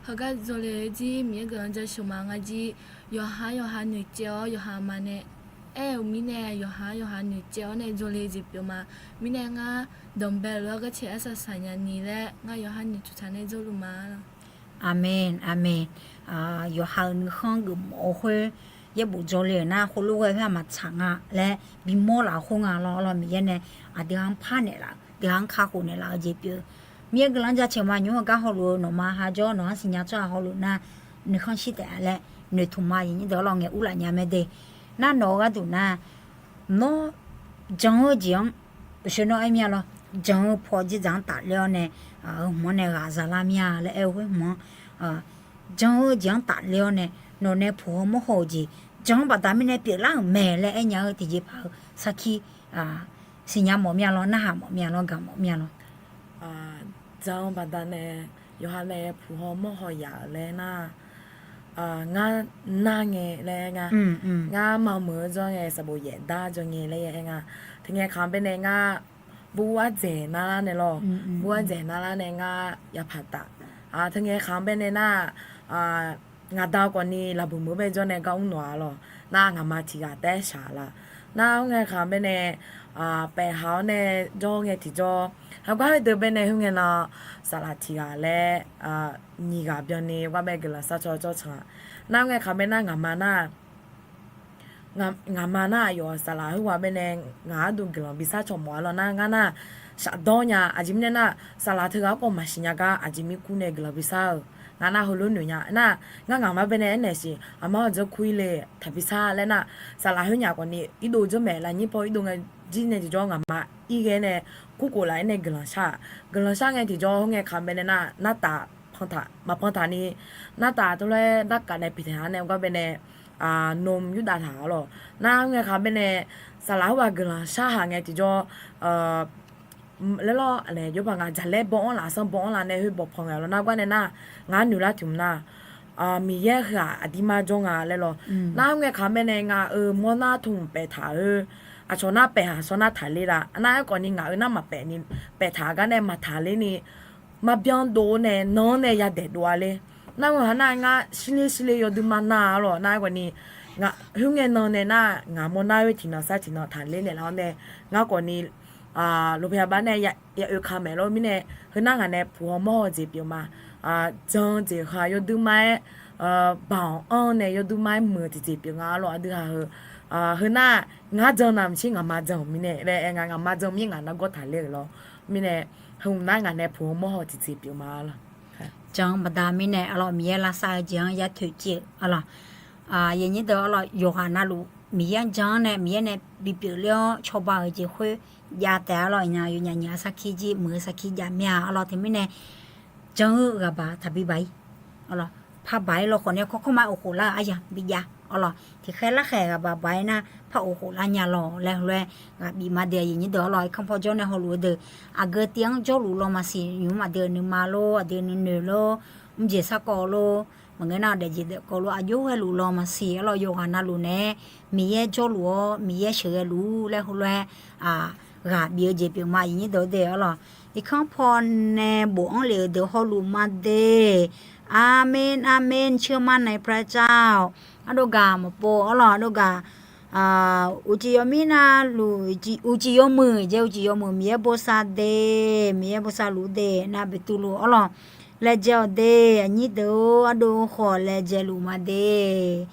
heugar jawrle-eu jir Miqyaer guiqlanq jaceuq ma. Ngar jir yawqha yawqha noeqcaev-awr yawqha maqnae aer-eu mirnae yawqha yawqha noeqcaev-awr nae jawrle jeq pyeuf ma. Mirnae ngar danqbae lof-aer garcae arsaq saqnya ni laer ngar yawqha noeqtmq tsaq nae jawrluf ma. Aqmeq, aqmeq. Yawqha-euq nuikhanr geufmawf-eu khoer yaerbof jawrle-euq nar, heulof ghae khoer-aq maqtsaq nga laer bimawr laf-eu khoer nga lawr. Arlawr, Miqyaer nae aqdui-anr parnaeq laf-eu, dui-anr kakhof naeq laf-eu jeq pyeuf-eu. Miqyaer guiqlanq jaceuq ma. Nymr-eu gar hawluf-eu nawqma ha jawr-awr nawq-anr siqnya tsawrhaq hawluf nar, nuikhanr shir taef-a laer noeqtmq ma. Aqnyir deuq-awr lawr ngaeq urlaf nya mae de. Nar nawq-eu gharduq nar, nawr jan-eu jeq-anr, uqshoe nawr aer mir-a lawr, jan-eu paw dzerdzaq-anr tafler-awr nae, heu hmq-anr nae ghaq zalar mir-a laer aer-eu khoer hmq-anr, jan-eu jeq-anr tafler-awr nae, nawq nae puq haw mawr haw-euq jeq, jan-eu baqda mirnae pyeuflar-euq mae laer aernya-eu tiqjeqpaq-eu sarkir siqnya mawf mir-a lawr, narhaq mawf mir-a lawr, gaq mawf mir-a lawr. Jan-eu baqda nae yawqha nae puq haw mawr haw yaf-euq laer nar, ngar nar ngae laer nga, ngar maqmuiq-eu jawr ngae, sanqbof yaef dar jawr ngae laer aer nga. Teungae kaq baenae ngar bur ardzaeq narlar nae lawr, bur ardzaeq narlar nae ngar yapaq taf. Teungae kaq baenae nar, ngaqda khawfni laqbuq meuq bae jawr nae gar mr nawq-a lawr. Nar ngaqma tiqghaq taef-aer shaq laf. Nar khoerngae kaq baenae paef haq-awr nae jawr ngae tiqjawr, heugar heudeuq baenae khoerngae nan saqlaq tiqghaq laer nyiq ghaq byanni gar bae guiqlanq sharcaw jawr can-a. Nar khoerngae kaq bae nar ngaqma nar ngaqma nar aqyawf saqlaq khoerghaq baenae ngaq gharduq guiqlanq bi sharcaw mawf-a lawr. Nar ngar nar shafdawr nya. Aqjeq mirnae nar saqlaq teughaq-anr khawf maqsiq nya gar aqjeq mirkur nae guiqlanq bi shar-euq. Ngar nar heulof noeq nya nar, ngar ngaqma baenae aernaeq siq, aqma-awr dzeur kur-ir le taqbi shar laer nar, saqlaq khoernyaf khawfni irdov dzeur maeq lafnyir paw irdov ngae jir nae tiqjawr ngaqma irghae nae kurkhof laf-aer nae guiqlanq shar-aq. Guiqlanq shar ngae tiqjawr khoerngae kaq baenae nar nartaf maqpan taq ni, nartaf tawloer narkaf nae pyeuf taeq-a nae gar baenae nom yurdav taq-a lawr. Nar khoerngae kaq baenae saqlaq khoerghaq guiqlanq shar haq ngae tiqjawr laer lawr, aqnaeq jawr paq nga jaqlaer baw-anr laf sanr baw-anr laf nae khoer bawqpaw ngae lawr. Nar gar nae nar, ngar noeqlar tiq mq nar, Miqyaer heu-aq aqdirmar jawr nga laer lawr. Nar khoerngae kaq baenae ngaq-euq mawrnar tmq paeftaq-eu, aqcawq nar paef haq shawr nar taqler la. Nar aerkhawfni ngaq-euq nar maqpaef ni, paeftaq gar nae maqtaqler ni, maqbyan dov-eu nae nan-anr nae yadaef dov-a ler. Nar ngaq ha nar ngar shirler shirler yawdui ma nar-a lawr. Nar aerkhawfni khoerngae nan nae nar ngaq mawrnar-eu tiqnan sar tiqnan taqler naeqlaf-awr nae, ngar khawfni loqpaeq aqbar nae ya oeka maeq lor mirnae, heunar ngaq nae puq haw mawr haw jeq pyeuf ma. Jan-eu jeq ha yawduir mar-aer, baq-awq anr nae yawduir mar-aer muiq-eu tiqjeq pyeuf nga arlawq. Aqdui haq heu, heunar ngar jan navmaqtser ngaqma jan-euq mirnae laer aer nga, ngaqma jan mir ngaq nargawr taqler-euq lawr. Mirnae, heu nar ngaq nae puq haw mawr haw tiqjeq pyeuf ma arlawq. Jan-eu baqda mirnae arlawq, Miqyaer lavsav-eu jeq-anr yar toeqciv-eu arlawq. Aqyuif aqnyir deuq arlawq, yawqghaq navluf Miqyaer-anr jan-anr nae Miqyaer nae bipyeuf ler-awr cawba-euq jeq khoer jav taef arlawq. Iqnan yawnyaf nyiq-a sarkir jir muiq-eu sarkir jav mir-a arlawq. Teumirnae jan-eu ghaqbaq taqbi baq-ir arlawq. Parbaq-ir lawkhawf nae kawrkawr ma of khof lar-euq aryamq bijav arlawq. Tiqkhaer larkhaeq ghaqbaq baq-ir nar par of khof lar nya lawq laer heulof-aer ghaq bif ma deuq aqyuif aqnyir deuq arlawq. Irkanr paw jawr nae hawluf-eu deuq aqgeu tiv-anr jawrluf law maqsiq nymr aqdui-euq nuima lor, aqdui-euq nuinoeq lor, mrjeq sarkawv lor, maqngeur nar daefjeq daefkawv lor, aqjox ghaeluf law maqsiq arlawq. Yawqghaq navluf naeq-aer Miqyaer jawrluf-awr Miqyaer sheuqghae luf-ur laer heulof-aer ghaq bif-eu jeq pyeuf ma aqyuif aqnyir deuq deuq arlawq. Irkanr paw nae bof-anr lef-euq deuq hawluf ma de. Aqmen, aqmen, เชื่อมั่นในพระเจ้า. Ardov gaq maqpov arlawq, ardov gaq uqcif yawmir navluf, uqcif yawmuiq jeq, uqcif yawmuiq Miqyaer bosav de, Miqyaer bosav luf de, nar beqtuvluv arlawq. Laejae-awq de, aqnyir deuq-or, ardov khawf laejae luf ma de.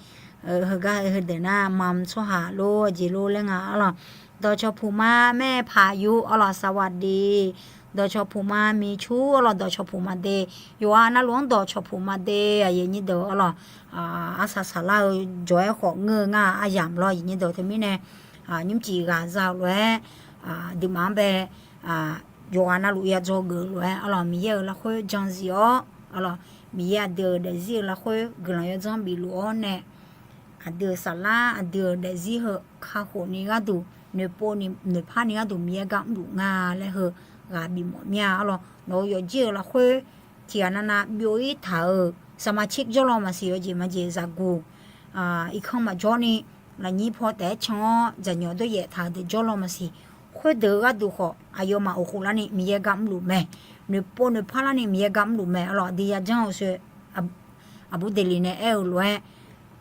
Heugar heudeuq nar mam tsawrhaq lor jeq lor laer nga arlawq. Dawqcawq puq ma, maer paq yur arlawq, สวัสดี. Dawqcawq puq ma, miqcur arlawq, dawqcawq puq ma de. Yawqha navluf-anr dawqcawq puq ma de, aqyuif aqnyir deuq arlawq. Arsaq saqlar-eu jawq-aer khawf ngeur-eu ngar aryamq lawr aqyuif aqnyir deuq. Teumirnae nymrcif ghaq za-eu lof-aer, aqduimaf-anr bae yawqghaq navluf yadzaw geuf-eu lof-aer arlawq, Miqyaer-euq lafkhoer jan zif-awr arlawq, Miqyaer aqdui-euq daefzir-eu lafkhoer guiqlanq yawdzanr bifluf-awr nae, aqdui-euq saflar aqdui-euq daefzir heu kakhof ni gharduq, noeqpov ni noeqpar ni gharduq Miqyaer gar mrluf nga laer heu ghaq bifmawf mir-a arlawq. Nawq-euq yawqjir-euq lafkhoer tiqghaq navnav byov-ir taq-euq สมาชิก jawrlaw maqsiq yawjeq majeq zaqguq irkanr maqjawr ni, lafnyir paw taef-aer can-awr dzaqnyawq dawryaef taq-euq deuq jawrlaw maqsiq. Khoerdeuq-eu gharduq khawf aqyawfmaf of khof larni Miqyaer gar mrluf mae. Noeqpov noeqpar larni Miqyaer gar mrluf mae arlawq. Aqdui yajanr-eu soe, Aqbur Deqliq nae aer-eu lof-aer,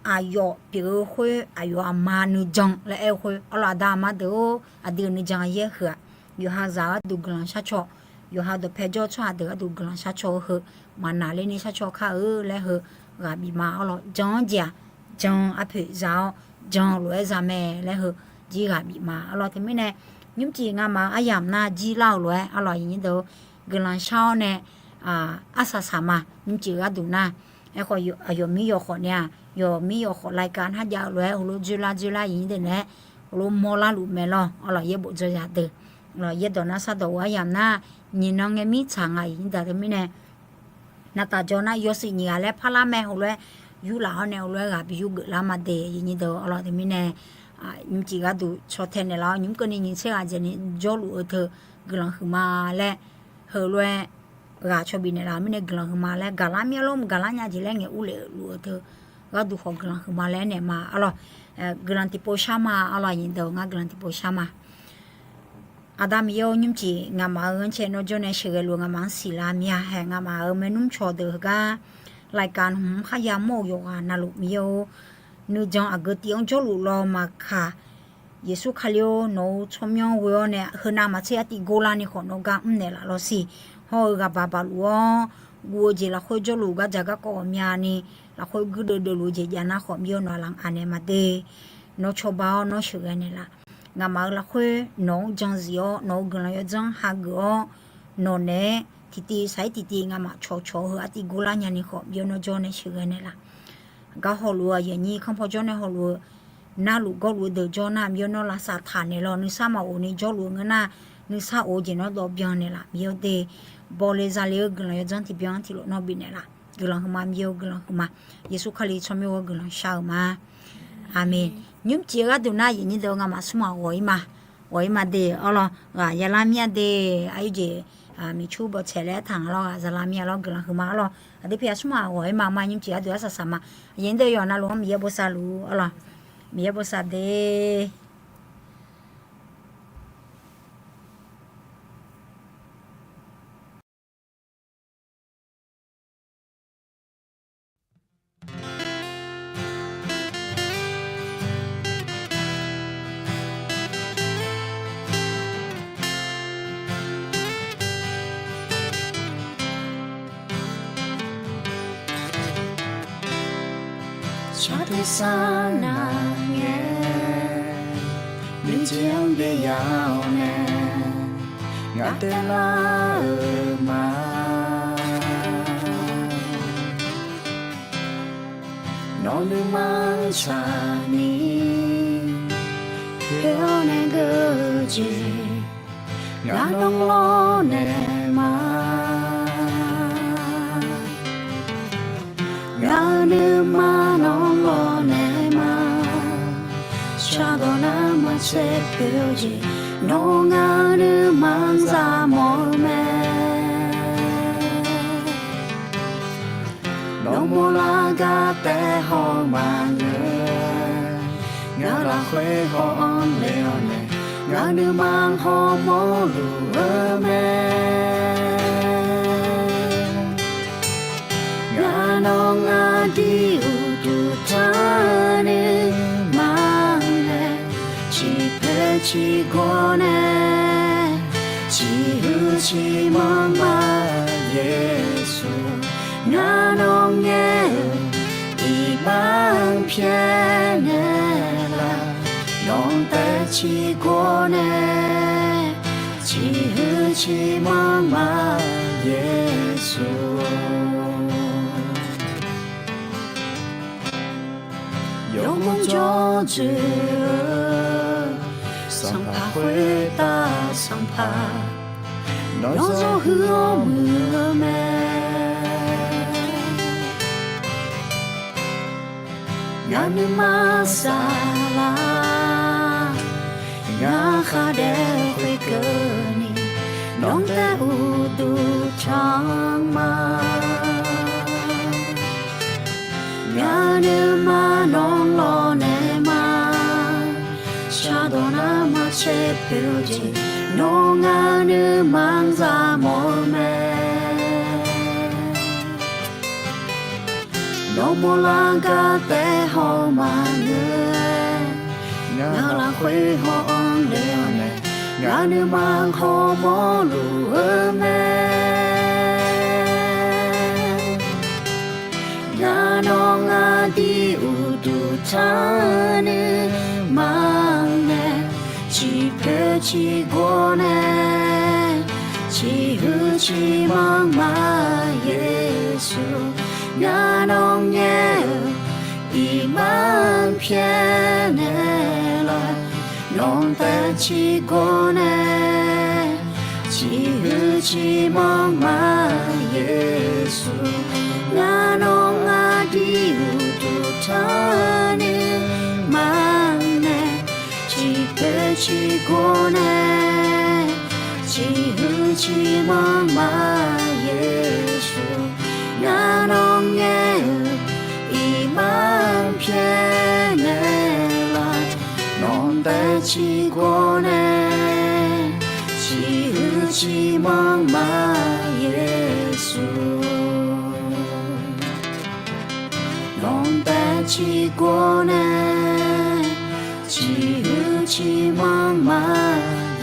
aqyawf pyeuf-eu khoer aqyawf aqma nuijan laer aer-eu khoer arlawq, aqda aqma deuq-or, aqdui-euq nuijan yaer heu-aq, yawqha zaq gharduq guiqlanq sharcaw, yawqha dawqpae jawr-eu tsawrhaq deuq gharduq guiqlanq sharcaw-eu heu maqnaqlerni sharcaw kar-eu laer heu ghaq bif ma arlawq. Jan-anr jeq-aq, jan arpoeq za-awr, jan lof-aer za mae laer heu jir ghaq bif ma arlawq. Teumirnae nymrcif ngamaf-eu aryamq nar jir lar-euq lof-aer arlawq, aqyuif aqnyir deuq-or, guiqlanq shar-awr nae arsaq saq ma. Nymrcif gharduq nar, aerkhawf aqyawf mir yawkhawf nae-aq, yawf mir yawkhawf รายการ narjav-eu lof-aer heulof dzoerlar dzoerlar aqyuif aqnyir deuq naeq-aer heulof mawrlar luf mae lawr arlawq. Yaerbof dzawzaq deuq arlawq, yaerdawq nar sardawq-eu aryamq nar nyiq nan ngae mirtsaq nga aqyuif aqnyir deuq. Teumirnae navtaf jawr nar yawshuif nyiq ghaq laer parlar mae heulof-aer yurlaf-awr nae heulof-aer ghaq bi yur geuflar ma de aqyuif aqnyir deuq arlawq. Teumirnae nymrcif gharduq caw tae naeqlaf-awr nymr keuvni nyiq tser ghaq dzaeqni jawrluf-eu teu guiqlanq huiqma laer heulof-aer ghaq caw bifnaeq laf-eu mirnae guiqlanq huiqma laer gaqlar mir-a lor, gaqlar nya jeq laer ngaeq urlef-eu luf-eu teu gharduq khawf guiqlanq huiqma laer naeq ma arlawq. Guiqlanq tiqpov shar ma arlawq, aqyuif aqnyir deuq ngar guiqlanq tiqpov shar ma. Aqda Miqyaer-or, nymrcif ngamaf-euq anrcae nawr jawr nae sheuqghae luf-eu ngamaf-anr siqlar mir-a. Haeq ngamaf-euq maernmr cawq deuq heugar รายการ hmq-anr kharya mawr-euq yawqghaq navluf Miqyaer-or, nuijan aqgeu tiv-anr jawrluf law maqkaq, Yeqsur Kali-or, nawq-euq tsawrmyanr ghoe-awr nae heunav maqtser artiv gorlarni khawf nawr gar mrnaeq laf lawr siq. Hawr-eu ghaq baq baq luf-awr, guv-eu jeq lafkhoer jawrluf gardzaq garkawv ghawqmyani lafkhoer guirdeuv deuv luf-eu jeq jav nar khawf Miqyaer-or, nawq-aq laf anaeq ma de. Nawr cawba-awr nawr sheuqghae naeqlaf. Ngamaf-euq lafkhoer nawq-anr jan zif-awr nawq-euq guiqlanq yawdzanr hageuf-awr, nawq naeq-aer tiqtiv saq-ir tiqtiv ngamaf cawqcawq-eu heu artiv gorlar nyani khawf Miqyaer-or, nawr jawr nae sheuqghae naeqlaf. Gar hawluf-eu aqyuif aqnyir kanr paw jawr nae hawluf-eu navluf gawrluf-eu deuq jawr nar Miqyaer-or, nawr lavsav taq naeq lawr. Nuisar maqof ni jawrluf-eu ngeur nar nuisar of-eu jeq nawr dawv byan naeqlaf Miqyaer-or de. Bawle zale-eu guiqlanq yawdzanr tiqbyan tiqlof nawr bifnaeq laf. Guiqlanq huiqma Miqyaer-or, guiqlanq huiqma. Yeqsur Kali tsawrmyanr-or guiqlanq shar-eu ma. Aqmeq. Nymrcif-eu gharduq nar aqyuif aqnyir deuq ngamaf smr maq ghawq-ir ma. Ghawq-ir ma de arlawq. Ghaq yalar mir-a de. Aqyuif jeq miqcur bawtsaeq laer taq nga lawr, ghaq zalar mir-a lawr, guiqlanq huiqma arlawq. Aqdui pyaeq smr maq ghawq-ir ma ma, nymrcif gharduq arsaq saq ma. Aqyuif aqnyir deuq yawqha navluf-anr Miqyaer bosav luf-ur arlawq. Miqyaer bosav de. Shar tersar nar ngae, nuijeq-anr byav-awr nae, ngar taev lar-euq ma. Nawq nuima-anr tsaqni, poeq-awr nae geur-eu jeq, ngar nawr lawrnaeq ma. Ngaq-euq nuima nawr lawrnaeq ma. Shardawq nar maqtser poeq-eu jeq, nawr ngaq-euq nuima-anr za mawf-eu mae. Nawmaf lar gar taef haw maqngeur, ngaq lafkhoer haw-anr le-awr nae, ngaq nuima hawmawr luf-eu mae. Ngaq nawr ngaq dir uqduq taq nuima mae, ciqpoeq ciqgawr nae, ciqhuiq ciqmanr ma Yeqsur. Ngaq nawr ngaer-euq iqbax-anr pyaeqnaeq laf, nawq taev ciqgawr nae, ciqhuiq ciqmanr ma Yeqsur. Yawmuiq jawr dzoeq-eu, sanqpaq khoertav sanqpaq, nawr zawr huiq-awr muiq-eu mae. Ngaq nuima saflar, ngaq khardaef khoerkeuvni, nawr taev uqduq taq-anr ma. Ngaq nuima nawr lawrnaeq ma. Shardawq nar maqtser poeq-eu jeq, nawr ngaq nuima-anr za mawf-eu mae. Nawmaf lar gar taef haw maqngeur, ngaq lafkhoer haw-anr le-awr nae, ngaq nuima hawmawr luf-eu mae. Ngaq nawr ngaq dir uqduq taq nuima mae, ciqpoeq ciqgawr nae, ciqhuiq ciqmanr ma Yeqsur. Ngaq nawr ngaer-euq iqbax-anr pyaeqnaeq laf, nawq taev ciqgawr nae, ciqhuiq ciqmanr ma Yeqsur. Ngaq nawr ngaq dir uqduq taq nuima mae, ciqpoeq ciqgawr nae, ciqhuiq ciqmanr ma Yeqsur. Ngaq nawr ngaer-euq iqbax-anr pyaeqnaeq laf, nawq taev ciqgawr nae, ciqhuiq ciqmanr ma Yeqsur. Nawq taev ciqgawr nae, ciqhuiq ciqmanr ma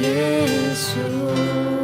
Yeqsur.